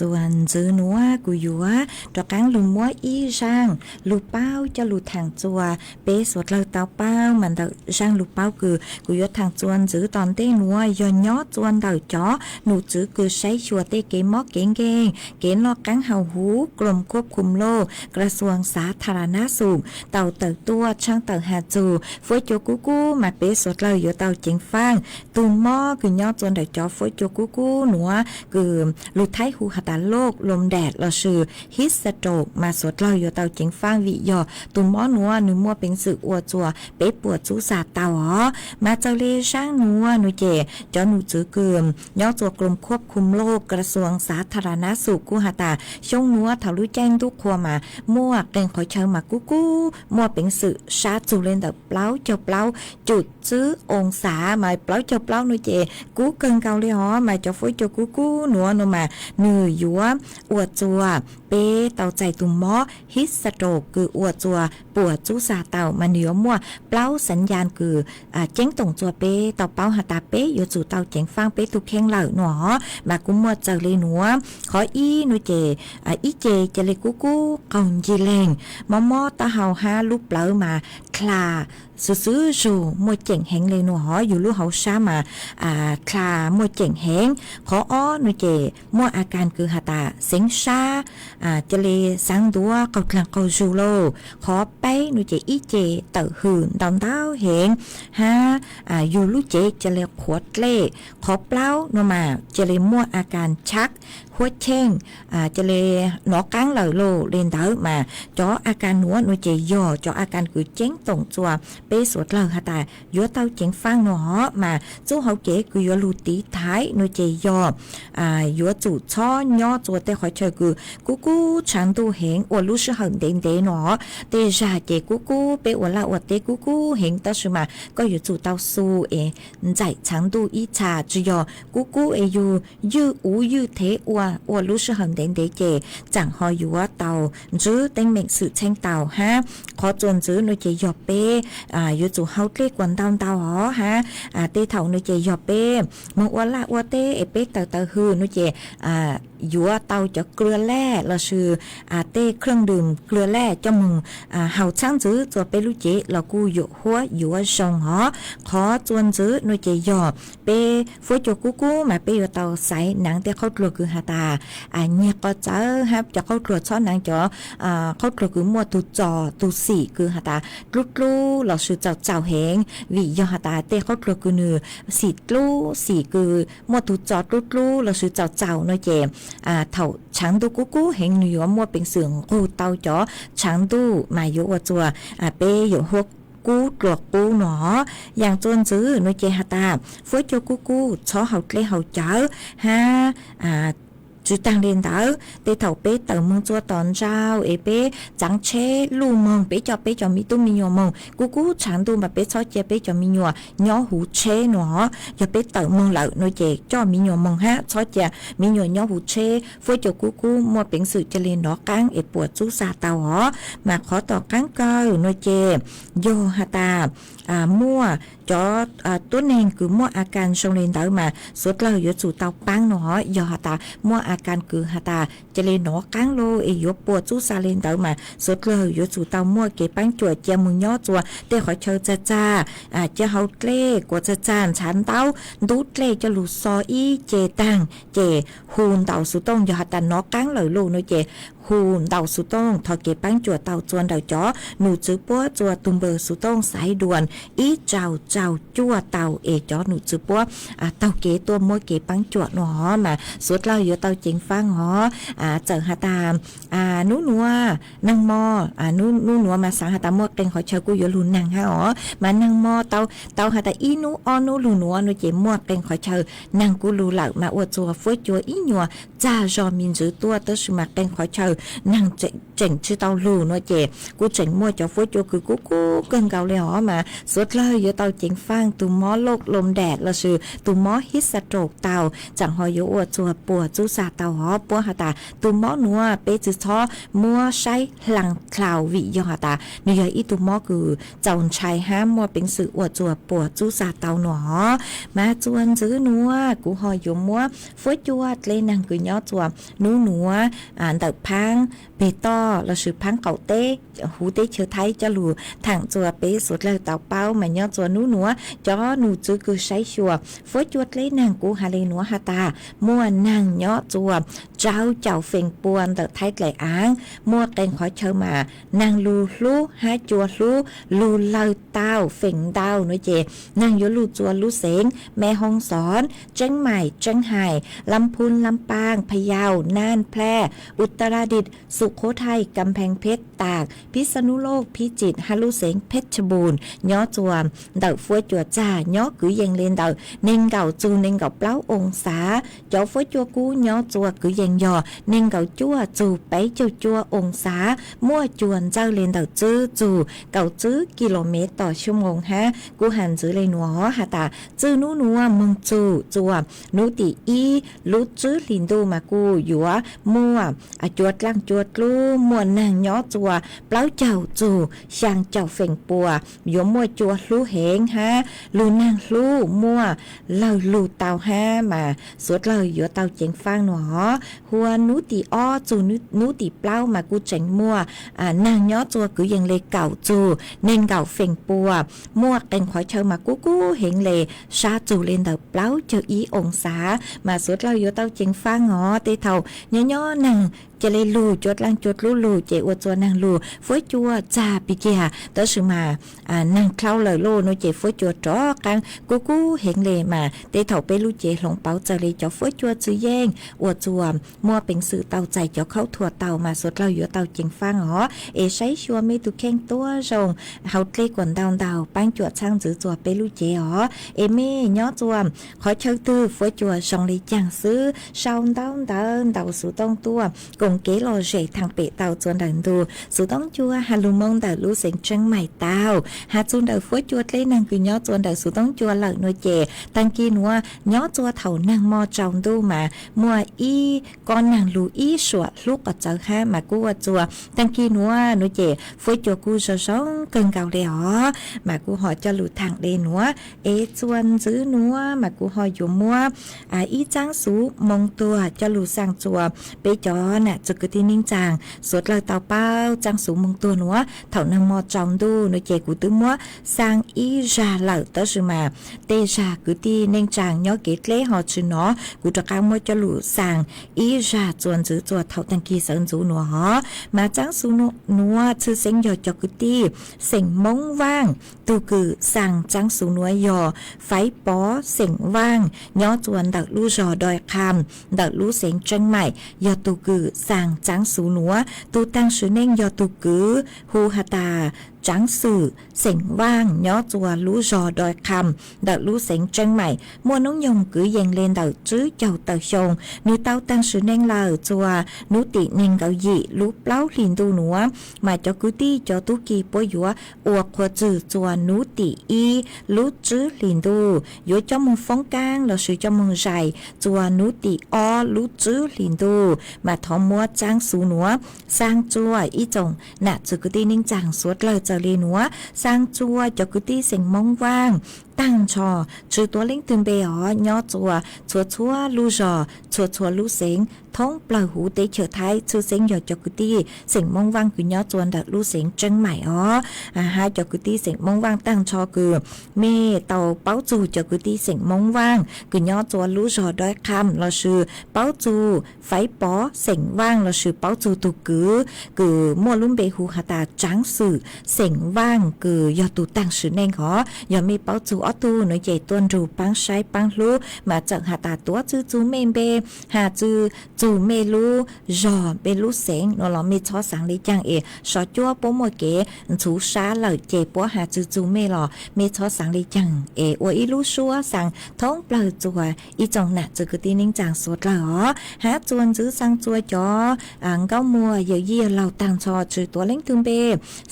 Txuas ntxwv nuav kuv yuav rov qaab lug muab ib zaaj lug paub coj lug thaam txuas peb suav dlawg tau paub. Mas ntawm zaaj lug paub kws kuv yuav thaam txuas ntxwv tom ntej nuav yog nyob txuas ntawm cov num tswv kws saib xyuas tej kev mob kev nkeeg, kev noj qaab haus huv, กรมควบคุมโรค กระทรวงสาธารณสุข tau tawm tuaj tshaaj tawm has txug fuab cua kub kub mas peb suav dlawg yuav tau ceev faaj. Tug mob kws nyob txuas ntawm cov fuab cua kub kub nuav kws lug Thaib hu has tas โรคลมแดด lossis heat stroke mas suav dlawg yuav tau ceev faaj vim yog tug mob nuav nwg muaj peev xwm ua txuas peb puam txub xas tau os. Mas txawg le zaaj nuav nwg ces cov num tswv kws nyob txuas กรมควบคุมโรค กระทรวงสาธารณสุข kuj has tas xyoo nuav thaum lub caij ntuj qhua mas muaj qee qhov chaw mas kub kub, muaj peev xwm sab txug le ntawm plaub caug plaub cum tswb oo xav mas plaub caug plaub nuav ces kub kawg nkaus le os. Mas cov fuab cua kub kub nuav no mas nwg yuav ua txuas peb tau txais tug mob heat stroke kws ua txuas puam txub xas tau mas nwg yuav muaj plaub xav yas kws ceeb toom txuas peb tau paub has tas peb yuav tsum tau ceev faaj peb tug kheej lawm no. Mas kuj muaj txawg le nuav. Qhov ib no ces ib ce ca le kub kub qaug ncig leeg, mob mob taub hau hab lub plawv mas dlha xwb xwb zug muaj ceem heev le no hov, yug lub hauv sab mas dlha muaj ceem heev. Qhov ob no ces muaj a kas kws has tas xeev sab ca le xaav ntuav qaug dlaag qaug zug lauj. Qhov peb no ces ib ce tawm hwm ntau ntau heev hab yug lub cev ca le qhuav dlej. Qhov plaub no mas ca le muaj a kas chab huab cheej, ca le nov qaab lawm lauj. Le ntawd mas cov a kas nuav no ces yog cov a kas kws ceeb toom txuas peb suav dlawg has tas yuav tau ceev faaj no hov. Mas txuj hauv kev kws yuav lug tiv thaiv no ces yog yuav tsum txhob nyob txuas tej qhov chaw kws kub kub tshaav ntuj heev ua lub sij hawm ntev ntev no. Tej zag ces kub kub peb ua laj ua teb kub kub heev tab sis mas koj yuav tsum tau xu es ntxaim tshaav ntuj ib txha, tsi yog kub kub es yug ywj uv ywj thev ua ua lub sij hawm ntev ntev ces tsaam ho yuav tau ntsib teeb meem xwm txheej tau hab. Qhov txuas ntxwv no ces yog peb yuav tsum hau dlej kuas ntau ntau hov hab. Tej thaum no ces yog peb moog ua laj ua teb es peb tawm tawm hwm no ces yuav tau cov kua laj lossis tej khwj dwm kua laj coj moog haus txhab ntxwv txuas peb lub cev los kuj yuav huab yuav zoo hov. Qhov txuas ntxwv no ces yog peb fuab cua kub kub mas peb yuav tau xaiv naav tej qhaub dluag kws has tas nyiag qos txawv hab cov qhaub dluag txhob naav cov qhaub dluag kws muaj tug txos tug xim kws has tas dlub dlub lossis txaus txaus heev. Vim yog has tas tej qhaub dluag kws nwg xim dlub xim kws muaj tug txos dlub dlub lossis txaus txaus no ces thaum tshaav ntuj kub kub heev nwg yuav muaj peev xwm nqug tau cov tshaav ntuj mas yuav ua txuas peb yuav huab kub dlua qub no. Yaam txuas ntxwv no ces has tas fuab cua kub kub txhob haus dlej haus cawv hab. Tsi taag le ntawd, tej thaum peb tawm moog txua tom ntsau es peb txaav tsheb luj moog, peb coj peb cov me tub me nyuam moog kub kub tshaav ntuj mas peb txhob cia peb cov me nyuam nyob huv tsheb no. Yog peb tawm moog lawm no ces coj me nyuam moog hab txhob cia me nyuam nyob huv tsheb. Fuab cua kub kub muaj peev xwm ca le nov qaab es puam txub xas tau os. Mas qhov tom qaab kawg no ces yog has tas muaj cov tuab neeg kws muaj a kas zoo le ntawd mas suav dlawg yuav tsum tau paab no. Yog has tas muaj a kas kws has tas ca le nov qaab lauj es yuav puam txub xas le ntawd mas suav dlawg yuav tsum tau muaj kev paab cuam cia moog nyob txua tej qhov chaw txag txag, cia hau dlej kuas txag txag, ntshav ntaub ntub dlej coj lug xo ib ce taag ces hu ntaus xuv tooj. Yog has tas nov qaab lawm lauj no ces hu ntaus xuv tooj thov kev paab cuam tau txua ntawm cov num tswv puab txua tug npawb xuv tooj xaiv duas ib rau rau cuaj tau es cov num tswv puab taug kev tuaj muab kev paab cuam no mas suav dlawg yuav tau ceev faab os. Txawm has tas nub nuav naag mo, nub nuav mas xaav has tas muaj qee qhov chaw kuj yuav lug naag hab os. Mas naag mo tau has tas ib nub ob nub lug nuav no ces muaj qee qhov chaw naag kuj lug lawm mas ua txuas fuab cua ib nyuas txag zog me ntsis tuaj tab sis mas qee qhov chaw lawm, neeg tseem tsis tau lug no ces kuj tseem muaj cov fuab cua kws kub kub kawg nkaus li os. Mas suav dlawg yuav tau ceev faj tus mob loj lom dam lossis tus mob hib xa raum tau, tseem ho yuav ua txuag puas txub xa tau os. Puab has tas tus mob nuav peb tsi txhob muab saib hlang dlhau vim yog has tas nws yog ib tug mob kws txaus ntshai hab muaj peev xwm ua txuag puas txub xa tau nuav os. Mas txuas ntxiv nuav kuv ho yuav muab fuab cua dleb neeg kws nyob txuas nub nuav ntawm phaab peg toj lossis phaab qaum teb huv teb chaws Thaib coj lug thaam txuas peb suav dlawg tau paub. Mas nyob txuas nub nuav cov nus txwv kws saib xyuas fuab cua dleb neeg kuv has le nuav has tas muaj neeg nyob txuas rau caum feem pua ntawm Thaib dlaim aav, muaj qee qhov chaw mas neeg lug hlub hab cua hlub lug lawg tau feem ntau no ces neeg yuav lug txuas lub xeev Me Hoo Xoon, Tseeb Maim, Tseeb Hais, Lab Phub, Lab Paaj, Phaj Yau, Naj, Plaj, Utaradish, Sukhothaij, Kampheej Pheb, Taag, Phij Xa Nub Loj, Phij Tsim hab lub xeev Phej Tshaj Npum. Nyob txuas ntawm fuab cua txag nyob kwv yees le ntawm neeg nkaum txug neeg nkaum plaub oo xav. Cov fuab cua kub nyob txuas kwv yees yog neeg nkaum cuaj txug peb caug cuaj oo xav, muaj cua ntxawj le ntawm tswb txug kaum tswb kis lus mev tom xyoo moos hab. Kuj has ntxiv le nuav has tas txij nub nuav moog txug txuas nub tim ib lub tswb hlis ntuj mas kuj yuav muaj cua dlaaj cua dlub, muaj neeg nyob txuas plaub caug txug xyaa caum feem pua, yuav muaj cua hlub heev hab lug neeg hlub muaj lawg lug tau hab. Mas suav dlawg yuav tau ceev faj nuav os. Huab nub tim ob txug nub tim plaub mas kuj tseem muaj neeg nyob txuas kwv yees le kaum txug neeg nkaum feem pua, muaj qee qhov chaw mas kub kub heev le sab txug le ntawm plaub caug ib oo xav. Mas suav dlawg yuav tau ceev faj os. Tej thaum nyob nyob neeg ca le lug cua dlaaj cua dlub lug ces ua txuas neeg lug fuab cua txag pig kiag, tab sis mas neeg dlhau lawm lauj no ces fuab cua rov qaab kub kub heev le. Mas tej thaum peb lub cev hloov pauv txawm le cov fuab cua txwv yeej ua txuas muaj peev xwm tau txais cov khaub thuas tau. Mas suav dlawg yuav tau ceev faj os. Es saib xyuas mej tug kheej tuab zoo hauv dlej kuas ntau ntau paab cuam txhaab ntxiv txuas peb lub cev os. Es mej nyob txuas qhov chaw twg fuab cua zoo le caag xwb sau ntaub ntawv ntaus xuv tooj tuaj koom kev lom zem thaam pem tau txuas ntawm ntu xuv tooj cua has lug moo ntawm lub xeev Tseeb Maim tau. Has txug ntawm fuab cua dleb neeg kws nyob txuas ntawm xuv tooj cua lawm no ces taag kis nuav nyob txuas thaum neeg mo tsaus ntuj mas muaj ib kob neeg lug ib suam hlub qhov txawv hab mas kuj ua txuas taag kis nuav no ces fuab cua kuj zoo zoo kawg nkaus le os. Mas kuj ho coj lug thaam le nuav. Es txuas ntxiv nuav mas kuv ho yuav muab ib txaab xuv moo tuag coj lug xaa txuas peb cov nam txiv kwv tij neej tsaa suav dlawg tau paub. Txaab xuv moo tuag nuav thaum neeg mo tsaus ntuj no ces kuv twb muab xaa ib zag lawm, tab sis mas tej zag kwv tij neej tsaa nyob kev dleb ho tsi nov, kuv rov qaab muab coj lug xaa ib zag txuas ntxiv txuas thaum taag kis sawv ntxuv nuav hov. Mas txaab xuv nuav tshwj xeeb yog cov kwv tij xeem Moob Vaaj. Tug kws xaa txaab xuv nuav yog Faiv Pov xeem Vaaj nyob txuas ntawm lub zog Doi Qham ntawm lub xeev Tseeb Maim yog tug kws xaa txaab xuv nuav. Tug taag sim neej yog tug kwv hu has tas Tsaav Xwm xeem Vaaj nyob txuas lub zog Doi Qham ntawm lub xeev Tseeb Maim, muaj noob nyoog kwv yees le ntawm tswb caug tawm xyoo. Nwg tau taag sim neej lawm txuas nub tim neeg nkaum yim lub plaub hlis ntuj nuav. Mas cov kwv tij cov tub ki puab yuav ua qhuas txwm txuas nub tim ib lub tswb hlis ntuj, yuav coj moog foob kaab lossis coj moog zais txuas nub tim ob lub tswb hlis ntuj. Mas thov muab txaab xuv nuav xaa txuas ib tsoom nam txiv kwv tij neej tsaa suav dlawg txawm le nuav, xaa txuas cov kwv tij xeem Moob Vaaj taag nrho tsi tuav leej twg npe os, nyob txuas txhua txhua lub zog txhua txhua lub xeev thoob plawg huv teb chaws Thaib, tshwj xeeb yog cov kwv tij xeem Moob Vaaj kws nyob txuas ntawm lub xeev Tseeb Maim os. Hab cov kwv tij xeem Moob Vaaj taag nrho kws mej tau paub txug cov kwv tij xeem Moob Vaaj kws nyob txuas lub zog Doi Qham lossis paub txug Faiv Pov xeem Vaaj lossis paub txug tug kwv kws muaj lub npe hu has tas Tsaav Xwm xeem Vaaj kws yog tug taag sim neej hov. Yog mej paub txug ob tug nuav ces tuaj nrug paab saib paab hlub mas txawm has tas tuav txug txug mej npe, has txug txug mej lub zog mej lub xeev nuav los mej txhob xaav le caag es sov cuab puab muaj kev ntxhuv sab lawm ces puab has txug txug mej los mej txhob xaav le caag es ua ib lub suab xaav thoob plawg txuas ib tsoom nam txwv kwv tij neej tsaa suav dlawg os. Hab txuas ntxiv xaav txuas cov nkauj muam yawm yij laug taag nrho tsi tuav leej twg npe,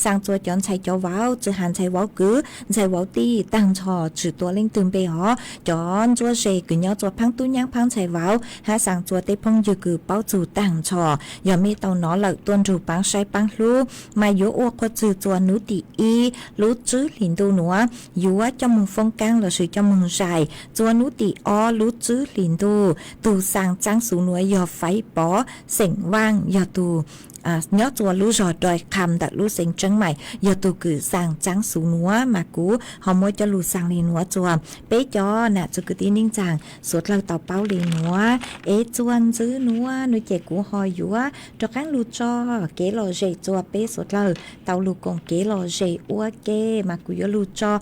xaav txuas cov ntxhais cov vauv tsi has ntxhais vauv kwv ntxhais vauv tij taag nrho tsi tuav leej twg npe os. Cov ntsuab ze kws nyob txuas phaab tub nyaab phaab ntxhais vauv hab xaav txuas tej phooj ywg kws paub txug taag nrho, yog mej tau nov lawm tuaj nrug paab saib paab hlub mas yuav ua qhua txwg txuas nub tim ib lub tswb hlis ntuj nuav yuav coj moog foob kaab lossis coj moog zais, txuas nub tim ob lub tswb hlis ntuj tug xaa txaab xuv nuav yog Faiv Pov xeem Vaaj, yog tug nyob txuas lub zog Doi Qham ntawm lub xeev Tseeb Mais, yog tug kws xaa txaab xuv nuav mas kuv ho muab coj lug xaa le nuav txuas peb cov nam txwv kwv tij neej tsaa suav dlawg tau paub le nuav. Es txuas ntxiv nuav nuav ces kuv ho yuav rov qaab lug tso kev lom zem txuas peb suav dlawg tau lug koom kev lom zem ua ke mas kuv yuav lug tso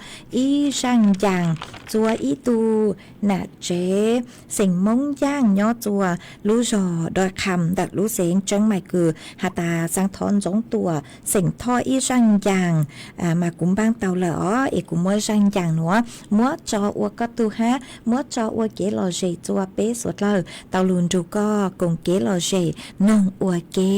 ib zaaj ncaas txuas ib tug nam tsev xeem Moob Yaaj nyob txuas lub zog Doi Qham ntawm lub xeev Tseeb Mais kws has tas xaa thov ntxoov tuam xeem Thoj ib zaaj ncaas mas kuv npaaj tau lawm os. Es kuv muab zaaj ncaas nuav muab tso ua koj tug hab muab tso ua kev lom zem txuas peb suav dlawg tau lug nrug koj koom kev lom zem noog ua ke.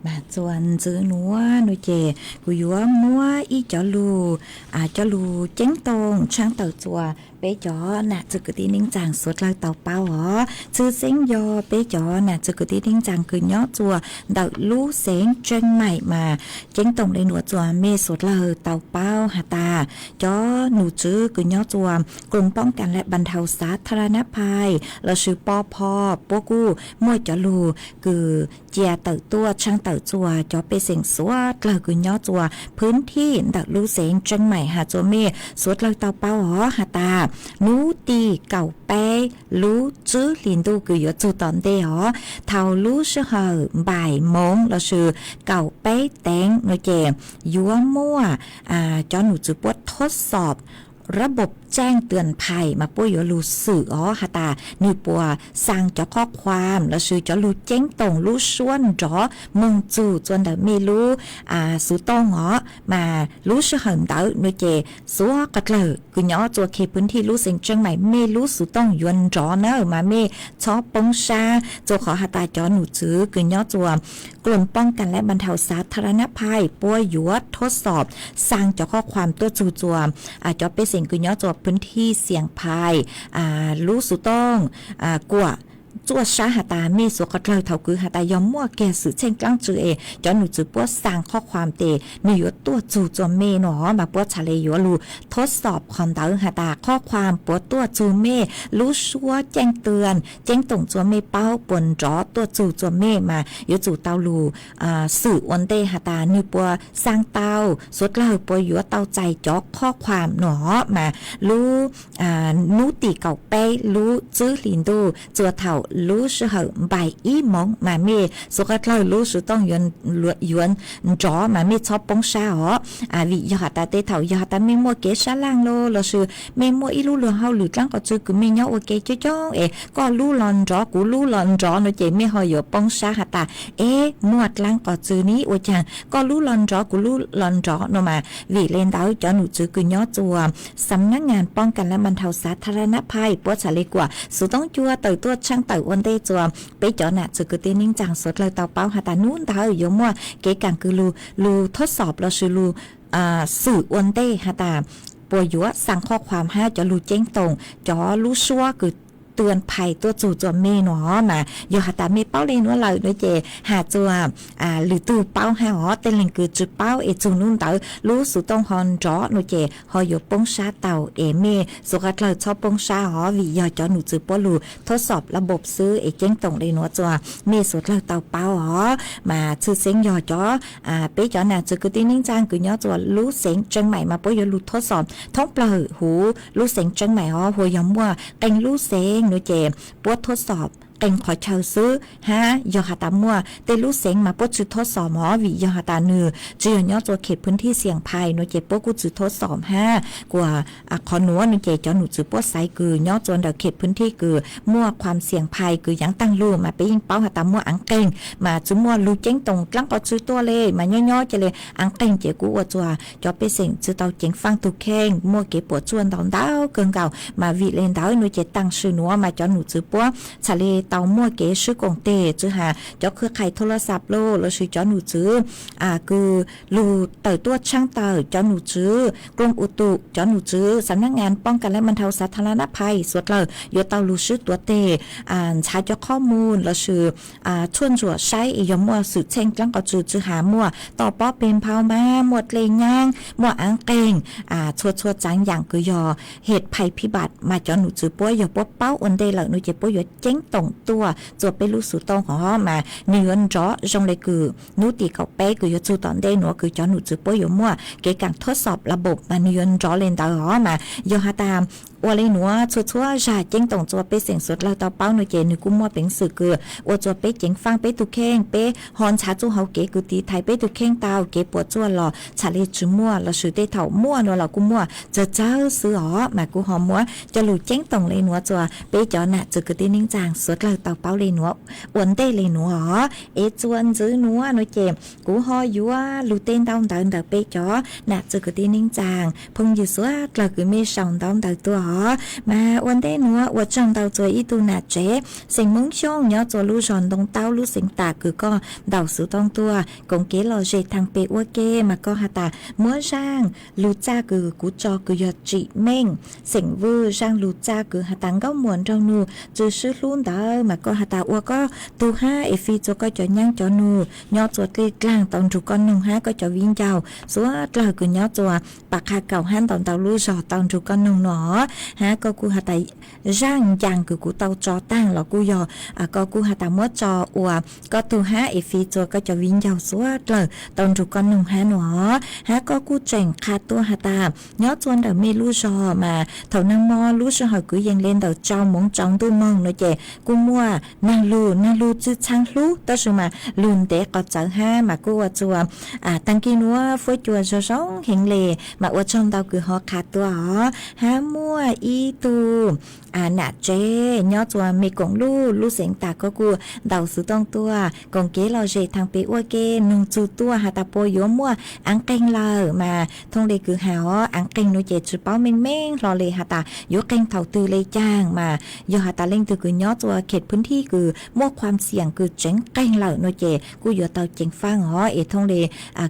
Mas txuas ntxiv nuav nuav ces kuv yuav muab ib cov lug, cov lug ceeb toom tshaaj tawm txuas peb cov nam txwg kwv tij neej tsaa suav dlawg tau paub os. Tshwj xeeb yog peb cov nam txwg kwv tij neej tsaa kws nyob txuas ntawm lub xeev Tseeb Maim mas ceeb toom le nuav txuas mej suav dlawg tau paub has tas cov num tswv kws nyob txuas กรมป้องกันและบรรเทาสาธารณภัย lossis P P puab kuj muaj cov lug kws cia tawm tuaj tshaaj tawm txuas cov pej xeem suav dlawg kws nyob txuas phwb thij ntawm lub xeev Tseeb Maim has txuas mej suav dlawg tau paub os has tas nub tim kaum peb lub tswb hli ntuj kws yuav txug tom ntej os, thaus lub sij hawm npaim moov lossis kaum peb teev nuav ces yuav muaj cov num tswv puab ทดสอบระบบแจ้งเตือนภัย mas puab yuav lug xwm os has tas nwg puas xaa cov qhob khuam lossis cov lug ceeb toom lub suab nrov moog txug txuas ntawm mej lub xuv tooj os. Mas lub sij hawm ntawd nuav ces suav dlawg kws nyob txuas ke phwb thij lub xeev Tseeb Maim mej lub xuv tooj yuav nrov na mas mej txhob poob sab, txuas qhov has tas cov num tswv kws nyob txuas กรมป้องกันและบรรเทาสาธารณภัย puab yuav ทดสอบ xaa cov qhob khuam tuaj txug txuas cov pej xeem kws nyob txuas phwb thij เสี่ยงภัย lub xuv tooj kuam txuaj sab has tas mej suav dlawg thaus kws has tas yog muaj kiag xwm txheej dlaab tsi es cov num tswv puab xaa qhob khuam tes nwg yuav tuaj txug txuas mej no mas puab txhad le yuav lug ทดสอบ qhov ntawd has tas qhob khuam puas tuaj txug mej, lub suab ceeb toom ceeb toom txuas mej paub puas nrov tuaj txug txuas mej mas yuav tsum tau lug xwm ua ntej has tas nwg puas xaa tau, suav dlawg puas yuav tau txais cov qhob khuam no mas lub nub tim kaum peb lub tswb hli ntuj txuas thaus lub sij hawm npaim ib moov mas mej suav dlawg lub xuv tooj yuav nrov mas mej txhob poob sab os. Vim yog has tas tej thaum yog has tas mej muaj kev sab laaj los lossis mej muaj ib lub luag hauj lwm dlaab qhov tsi kws mej nyob ua ke coob coob es koj lub los nrov kuv lub los nrov no ces mej ho yuav poob sab has tas eb muaj dlaab qhov tsi ni ua caag koj lub los nrov kuv lub los nrov no mas. Vim le ntawd cov num tswv kws nyob txuas สำนักงานป้องกันและบรรเทาสาธารณภัย puab txhad le kuam xuv tooj cua tawm tuaj tshaaj tawm ua ntej txuas peb cov nam txwg kwv tij neej tsaa suav dlawg tau paub has tas nub ntawd yuav muaj kev kaam kws lug lug ทดสอบ lossis lug xwm ua ntej has tas puas yuav xaa qhob khuam hab cov lug ceeb toom cov lub suab kws tw phais tuaj txug txuas mej no mas yog has tas mej paub le nuav lawm no ces has txuas lwm tug paub hab os. Tej leeg kws tsi paub es txug nub ntawd lub xuv tooj ho nrov no ces ho yuav poob sab tau es mej suav dlawg txhob poob sab os, vim yog cov num txwv puab lug thob xob la npob xwb es ceeb toom le nuav txuas mej suav dlawg tau paub os. Mas tshwj xeeb yog cov peb cov nam txwv kwv tij neej tsaa kws nyob txuas lub xeev Tseeb Maim mas puab yuav lug thob xob thoob plawg huv lub xeev Tseeb Maim os, huas yog muaj qee lub xeev no ces puab thob xob qee qhov chaw xwb hab yog has tas muaj tej lub xeev mas puab tsi thob xob mog, vim yog has tas nwg tsi yog nyob txuas khem phwv thij xiam phais no ces puab kuj tsi thob xob hab kuas qhov nuav no ces cov num txwv puab xaiv kws nyob txuas ntawm khem phwv thij kws muaj khuam xiam phais kws yaav taag lug mas peb yeej paub has tas muaj aav qeeg mas tsi muaj lug ceeb toom dlaab qhov tsi tuaj le mas nyob nyob ca le aav qeeg ces kuj ua txuas cov pej xeem tsi tau ceev faaj tug kheej, muaj kev puam tsuaj ntau ntau kawg nkaus. Mas vim le ntawd no ces taam sim nuav mas cov num txwv puab txhaj le tau muaj kev swb koom teg tsi has cov khwv qhais thoo la xav lug lossis cov num txwv kws lug tawm tuaj tshaab tawm, cov num txwv kloom u tus, cov num txwv xam nab ngas poob kas lab mas dhau xav tha la nab phais suav dlawg yuav tau lug swb tuav teg ntxhaav cov qhob mus lossis tshuaj ntsuam saib es yog muaj xwm txheej dlaab qhov tsi tsi has muaj toj pob peg nphau mas muaj dlej nyaab muaj aav qeeg txhua txhua tsaav yaam kws yog hej phais phib npam mas cov num txwv puab yog puab paub ua ntej lawm no ces puab yuav ceeb toom tuaj txuas peb lub xuv tooj hov mas nwg yuav nrov zoo le kws nub tim kaum peb kws yuav txug tom ntej nuav kws cov num txwv puab yuav muaj kev kaam thob xob la npob mas nwg yuav nrov le ntawd hov mas yog has tas ua le nuav txhua txhua zag ceeb toom txuas pej xeem suav dlawg tau paub no ces nwg kuj muaj peev xwm kws ua txuas peb ceev faaj peb tug kheej, peb ho ntxhaav txuj hauv kev kws tiv thaiv peb tug kheej tau, kev puam tsuaj los txhaj le tsi muaj lossis tej thaum muaj nuav los kuj muaj txawg txawg xwb os mas kuj ho muab coj lug ceeb toom le nuav txuas peb cov nam txwv kwv tij neej tsaa suav dlawg tau paub le nuav ua ntej le nuav os. Es txuas ntxiv nuav no ces kuv ho yuav lug teb ntau ntawv ntawm peb cov nam txwv kwv tij neej tsaa phooj ywg suav dlawg kws mej sau ntau ntawv tuaj os mas ua ntej nuav ua tsaug ntau txuas ib tug nam tsev xeem Moob Xyooj nyob txuas lub zog Ntoo Taub lub xeev Tam kws koj ntaus xuv tooj tuaj koom kev lom zem thaam pem ua ke mas koj has tas muab zaaj lug txaj kws kuv tso kws yog Tsim Meej xeem Vwj, zaaj lug txaj kws has tas Nkauj Muam nraug nug tsi swb hlub ntawd mas koj has tas ua koj tug hab es fij txuas koj cov nyaab cov nug nyob txuas dlej dlaag tau nrug koj noog hab koj cov viv ncaus suav dlawg kws nyob txuas Pam Qha Kaum hab ntau ntau lub zog tau nrug koj noog no hab koj kuj has tas zaaj ncaas kws kuv tau tso taag los kuj yog koj kuj has tas muab tso ua koj tug hab es fij txuas koj cov viv ncaus suav dlawg tau nrug koj noog hab no hab koj kuj tseem qha tuaj has tas nyob txuas ntawm mej lub zog mas thaum nag mo lub sij hawm kwv yees le ntawm tsau moov tsau ntuj moog no ces kuj muaj naag lug, naag lug tsi txhaang hlub tab sis mas lug ntev qhov txawv hab mas kuj ua txuas taag kig nuav fuab cua zoo zoo heev le mas ua tsaug ntau kws ho qha tuaj os. Hab muaj ib tug nam tsev nyob txuas Mes Koom Luj lub xeev Tam koj kuj ntaus xuv tooj tuaj koom kev lom zem thaam pem ua ke noog txug tuaj has tas puas yuav muaj aav qeeg lawm mas thooj le kws has os aav qeeg no ces tsi paub meej meej hlo le has tas yuav qeeg thaum twg le caag mas yog has tas leej twg kws nyob txuas khem phwv thij kws muaj khuam xiam kws tseev qeeg lawm no ces kuj yuav tau ceev faaj os es thooj le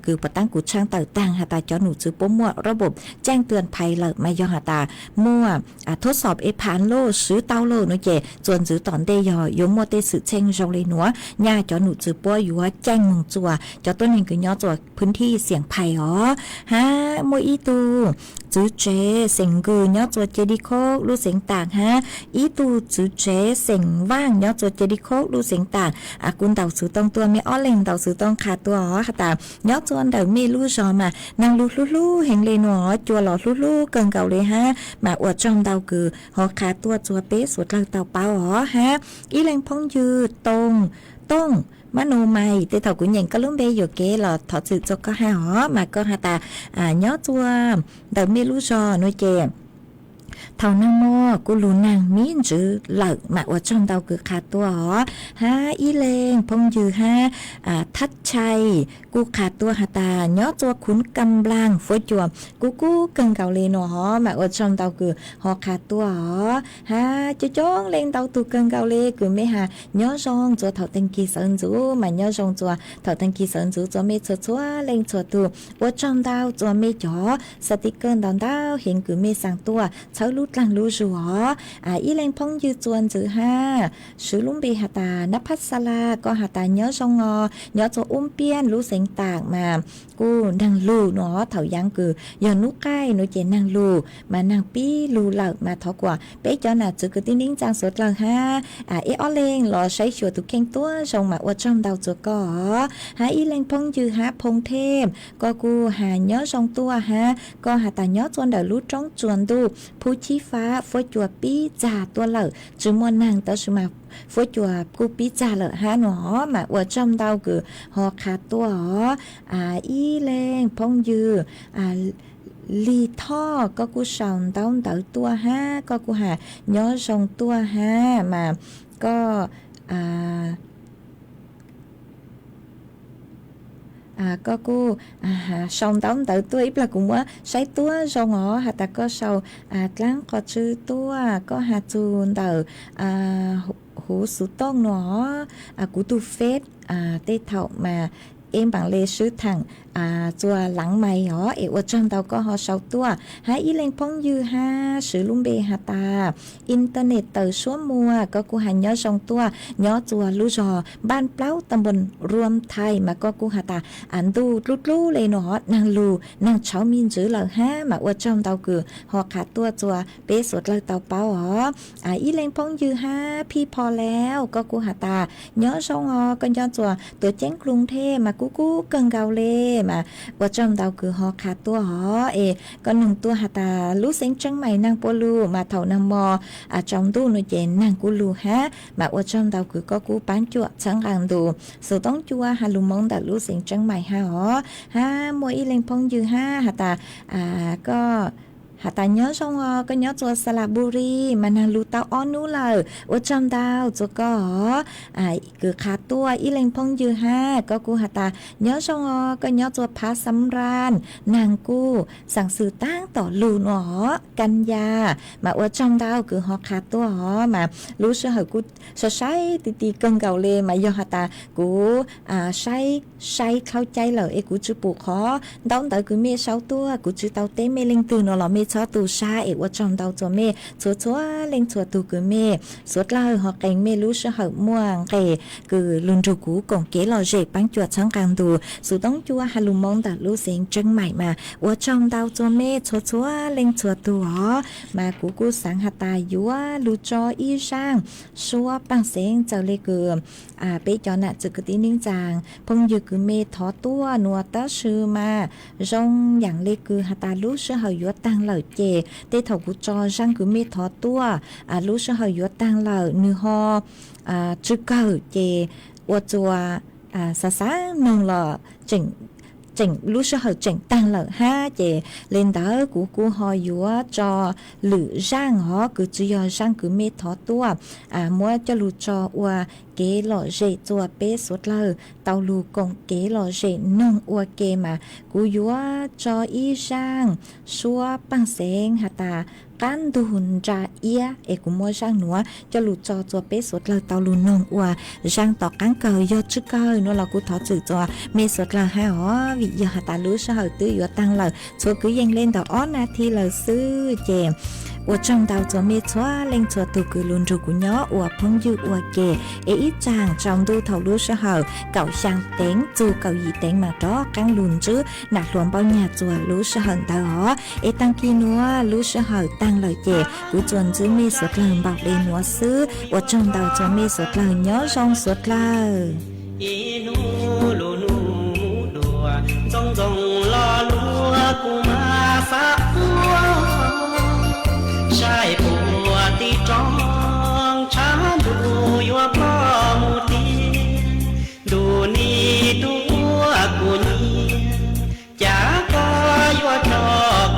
kws puas taab kuv tshaab tawm taag has tas cov num txwv puab muaj rab npum caaj tuam phais lawm mas yog has tas muaj thob xob es pham lug swb tau lawm no ces txuas ntxiv tom ntej yog yuav muaj tej xwm txheej zoo le nuav nyaj cov num txwv puab yuav caaj moog txuas cov tuab neeg kws nyob txuas phwv thij xiam phais os. Hab muaj ib tug txwv tsev xeem Nkws nyob txuas Ces Di Khoob lub xeev Tam hab ib tug txwv tsev xeem Vaaj nyob txuas Ces Di Khoob lub xeev Tam kuj ntaus xuv tooj tuaj, mej ob leeg ntaus xuv tooj qha tuaj os has tas nyob txuas ntawm mej lub zog mas naag lug hlub hlub heev le nuav, cua los hlub hlub kawg nkaus le hab mas ua tsaug ntau kws ho qha tuaj txuas peb suav dlawg tau paub os hab ib leeg phooj ywg Tooj, Tooj Mab Nus Mais tej thaum kuv nyeem koj lub npe yuam kev los thov txim txuas koj hab os mas koj has tas nyob txuas ntawm mej lub zog no ces thaum nag mo kuj lug naag mib ntswv lawm mas ua tsaug ntau kws qha tuaj os. Hab ib leeg phooj ywg hab Thab Chai kuj qha tuaj has tas nyob txuas Khuv Kam Nplaag fuab cua kuj kub kawg nkaus le nuav hov mas ua tsaug ntau kws ho qha tuaj os. Hab coob coob leej ntau tug kawg nkaus le kws mej has nyob zoo txuas thaum taag kig sawv ntxuv mas nyob zoo txuas thaum taag kig sawv ntxuv txuas mej txhua txhua leej txhua tug. Ua tsaug ntau txuas mej cov xav ti kawg ntau ntau heev kws mej xaa tuaj dawb lub dlaag lub zug os. Ib leeg phooj ywg txuas ntxiv hab, swv lub npe has tas Nab Phab Xa La, koj has tas nyob zoo os, nyob txug Ub Piaj lub xeev Taam mas kuj naag lug nuav. Thaum yaav kws yog nub qaij nuav ces naag lug mas naag pib lug lawm mas thov kuas peb cov nam txwv kwv tij neej tsaa suav dlawg hab ib ob leeg los saib xyuas tus kheej tuab zoo mas ua tsaug ntau txuas koj os. Hab ib leeg phooj ywg hab Phoo Thej, koj kuj has nyob zoo tuaj hab koj has tas nyob txuas ntawm lub roob tsuas ntuj Phub Chib Fab, fuab cua pib txag tuaj lawm, tsi muaj naag tab sis mas fuab cua kuj pib txag lawm hab nuav os, mas ua tsaug ntau kws ho qha tuaj os. Ib leeg phooj ywg Lig Thoj, koj kuj sau ntaub ntawv tuaj hab koj kuj has nyob zoo tuaj hab mas koj koj kuj sau ntaub ntawv tuaj ib plag kuv muab saib tuab zoo os, has tas koj sau dlaab qhov tswv tuaj, koj has txug ntawm huv xuv tooj nuav, kuv tug feb tej thaum mas eb npaam le swb thaam txuas laav mais os, es ua tsaug ntau koj ho sau tuaj. Hab ib leeg phooj ywg hab swv lub npe has tas internet tawm suab muag, koj kuj has nyob zoo tuaj, nyob txuas lub zog Npaaj Plaub ta npoo Ruam Thais mas koj kuj has tas ntuj dlub dlub le nuav, naag lug naag tshauv me ntsis lawm hab mas ua tsaug ntau kws ho qha tuaj txuas peb suav dlawg tau paub os. Ib leeg phooj ywg hab Phij Pho Lauj, koj kuj has tas nyob zoo os, koj nyob txuas Tuam Ceeb Kloos Thej mas kub kub kawg nkaus le, mas ua tsaug ntau kws ho qha tuaj os. Es koj nug tuaj has tas lub xeev Tseeb Mais naag puas lug mas thaum naag mo tsaus ntuj nuav ces naag kuj lug hab, mas ua tsaug ntau kws koj kuj paab cuam txhawb nqaa ntus. Xuv Toob Cua has lug moo ntawm lub xeev Tseeb Mais hab os. Hab muaj ib leeg phooj ywg hab has tas koj has tas nyob zoo os, koj nyob txuas Xa La Bus Ris mas naag lug tau ob nub lawm, ua tsaug ntau txuas koj os. Kws qha tuaj ib leeg phooj ywg hab koj kuj has tas nyob zoo os, koj nyob txuas Phav Xam Ran, naag kuj xaam xwm taab tom lug nuav os, Kan Ya, mas ua tsaug ntau kws ho qha tuaj os. Mas lub sij hawm kuj sai sai ti ti kawg nkaus le, mas yog has tas kuv saib sai dlhau cai lawm es kuv tsi pum qhov ntaub ntawv kws mej sau tuaj, kuv tsi tau teb mej leej twg nuav los mej txhob tu sab es ua tsaug ntau txuas mej txhua txhua leej txhua tug kws mej suav dlawg ho qee mej lub sij hawm muaj nqes kws lug nrug kuv koom kev lom zem paab cuam txhawb nqaa ntus. Xuv Toob Cua has lug moo ntawm lub xeev Tseeb Mais mas ua tsaug ntau txuas mej txhua txhua leej txhua tug os. Mas kuv kuj xaav has tas yuav lug tso ib zaaj suab paaj xeev txawm le kws peb cov nam txwv kwv tij neej tsaa phooj ywg kws mej thov tuaj nuav tab sis mas zoo yaam le kws has tas lub sij hawm yuav taag lawm ces tej thaum kuv tso zaaj kws mej thov tuaj lub sij hawm yuav taag lawm nwg ho tsw kawg ces ua txuas xav xav noog los tseem lub sij hawm tseem taag lawm hab ces le ntawd kuv kuj ho yuav tso lwm zaaj os kws tsi yog zaaj kws mej thov tuaj muab coj lug tso ua kev lom zem txuas peb suav dlawg tau lug koom kev lom zem noog ua ke mas kuv yuav tso ib zaaj suab paaj xeev has tas qaab ntug nra iab es kuv muab zaaj nuav coj lug tso txuas peb suav dlawg tau lug noog ua zaaj tom qaab kawg yog tsw kawg nuav los kuv thov txim txuas mej suav dlawg hab os vim yog has tas lub sij hawm twb yuav taag lawm txhua kwv yees le ntawm ob nas thi lawm xwb ces ua tsaug ntau txuas mej txhua leej txhua tug kws lug nrug kuv nyob ua phooj ywg ua ke es ib tsaam tsaus ntuj thaum lub sij hawm kaum xyaa teev txug kaum yim teev mas rov qaab lug ntsib nam hluas Npauj Nyag txuas lub sij hawm ntawd os. Es taag kis nuav lub sij hawm taag lawm ces kuv tsuas ntsib mej suav dlawg npaum le nuav xwb, ua tsaug ntau txuas mej suav dlawg nyob zoo suav dlawg. Ib hnub lug nub dua ntxoov ntxoo lo lua kuv mas xav ua saib puas tig roob tshav ntuj yuav ploj mus tiag. Ntuj nig tub ua kuv nyiam, cas koj yuav tso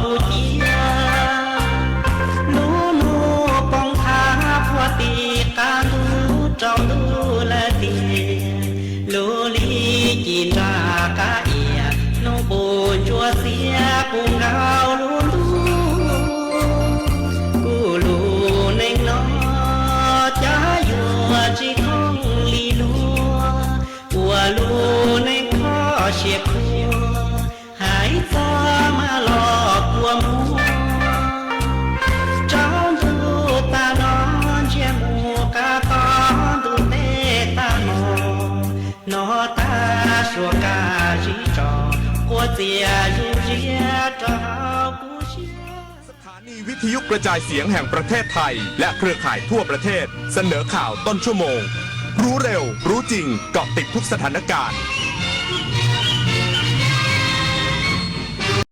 kuv cia. Lub nub poob thab puag tim qab ntug rau ntuj lawm tiag. Lub lig ci nra qab iab, nub qus ntsuab xiab qus nkaus lub Ua txias zoo siab rau hauv kuv siab.สถานีวิทยุกระจายเสียงแห่งประเทศไทยและเครือข่ายทั่วประเทศเสนอข่าวต้นชั่วโมง รู้เร็ว รู้จริง เกาะติดทุกสถานการณ์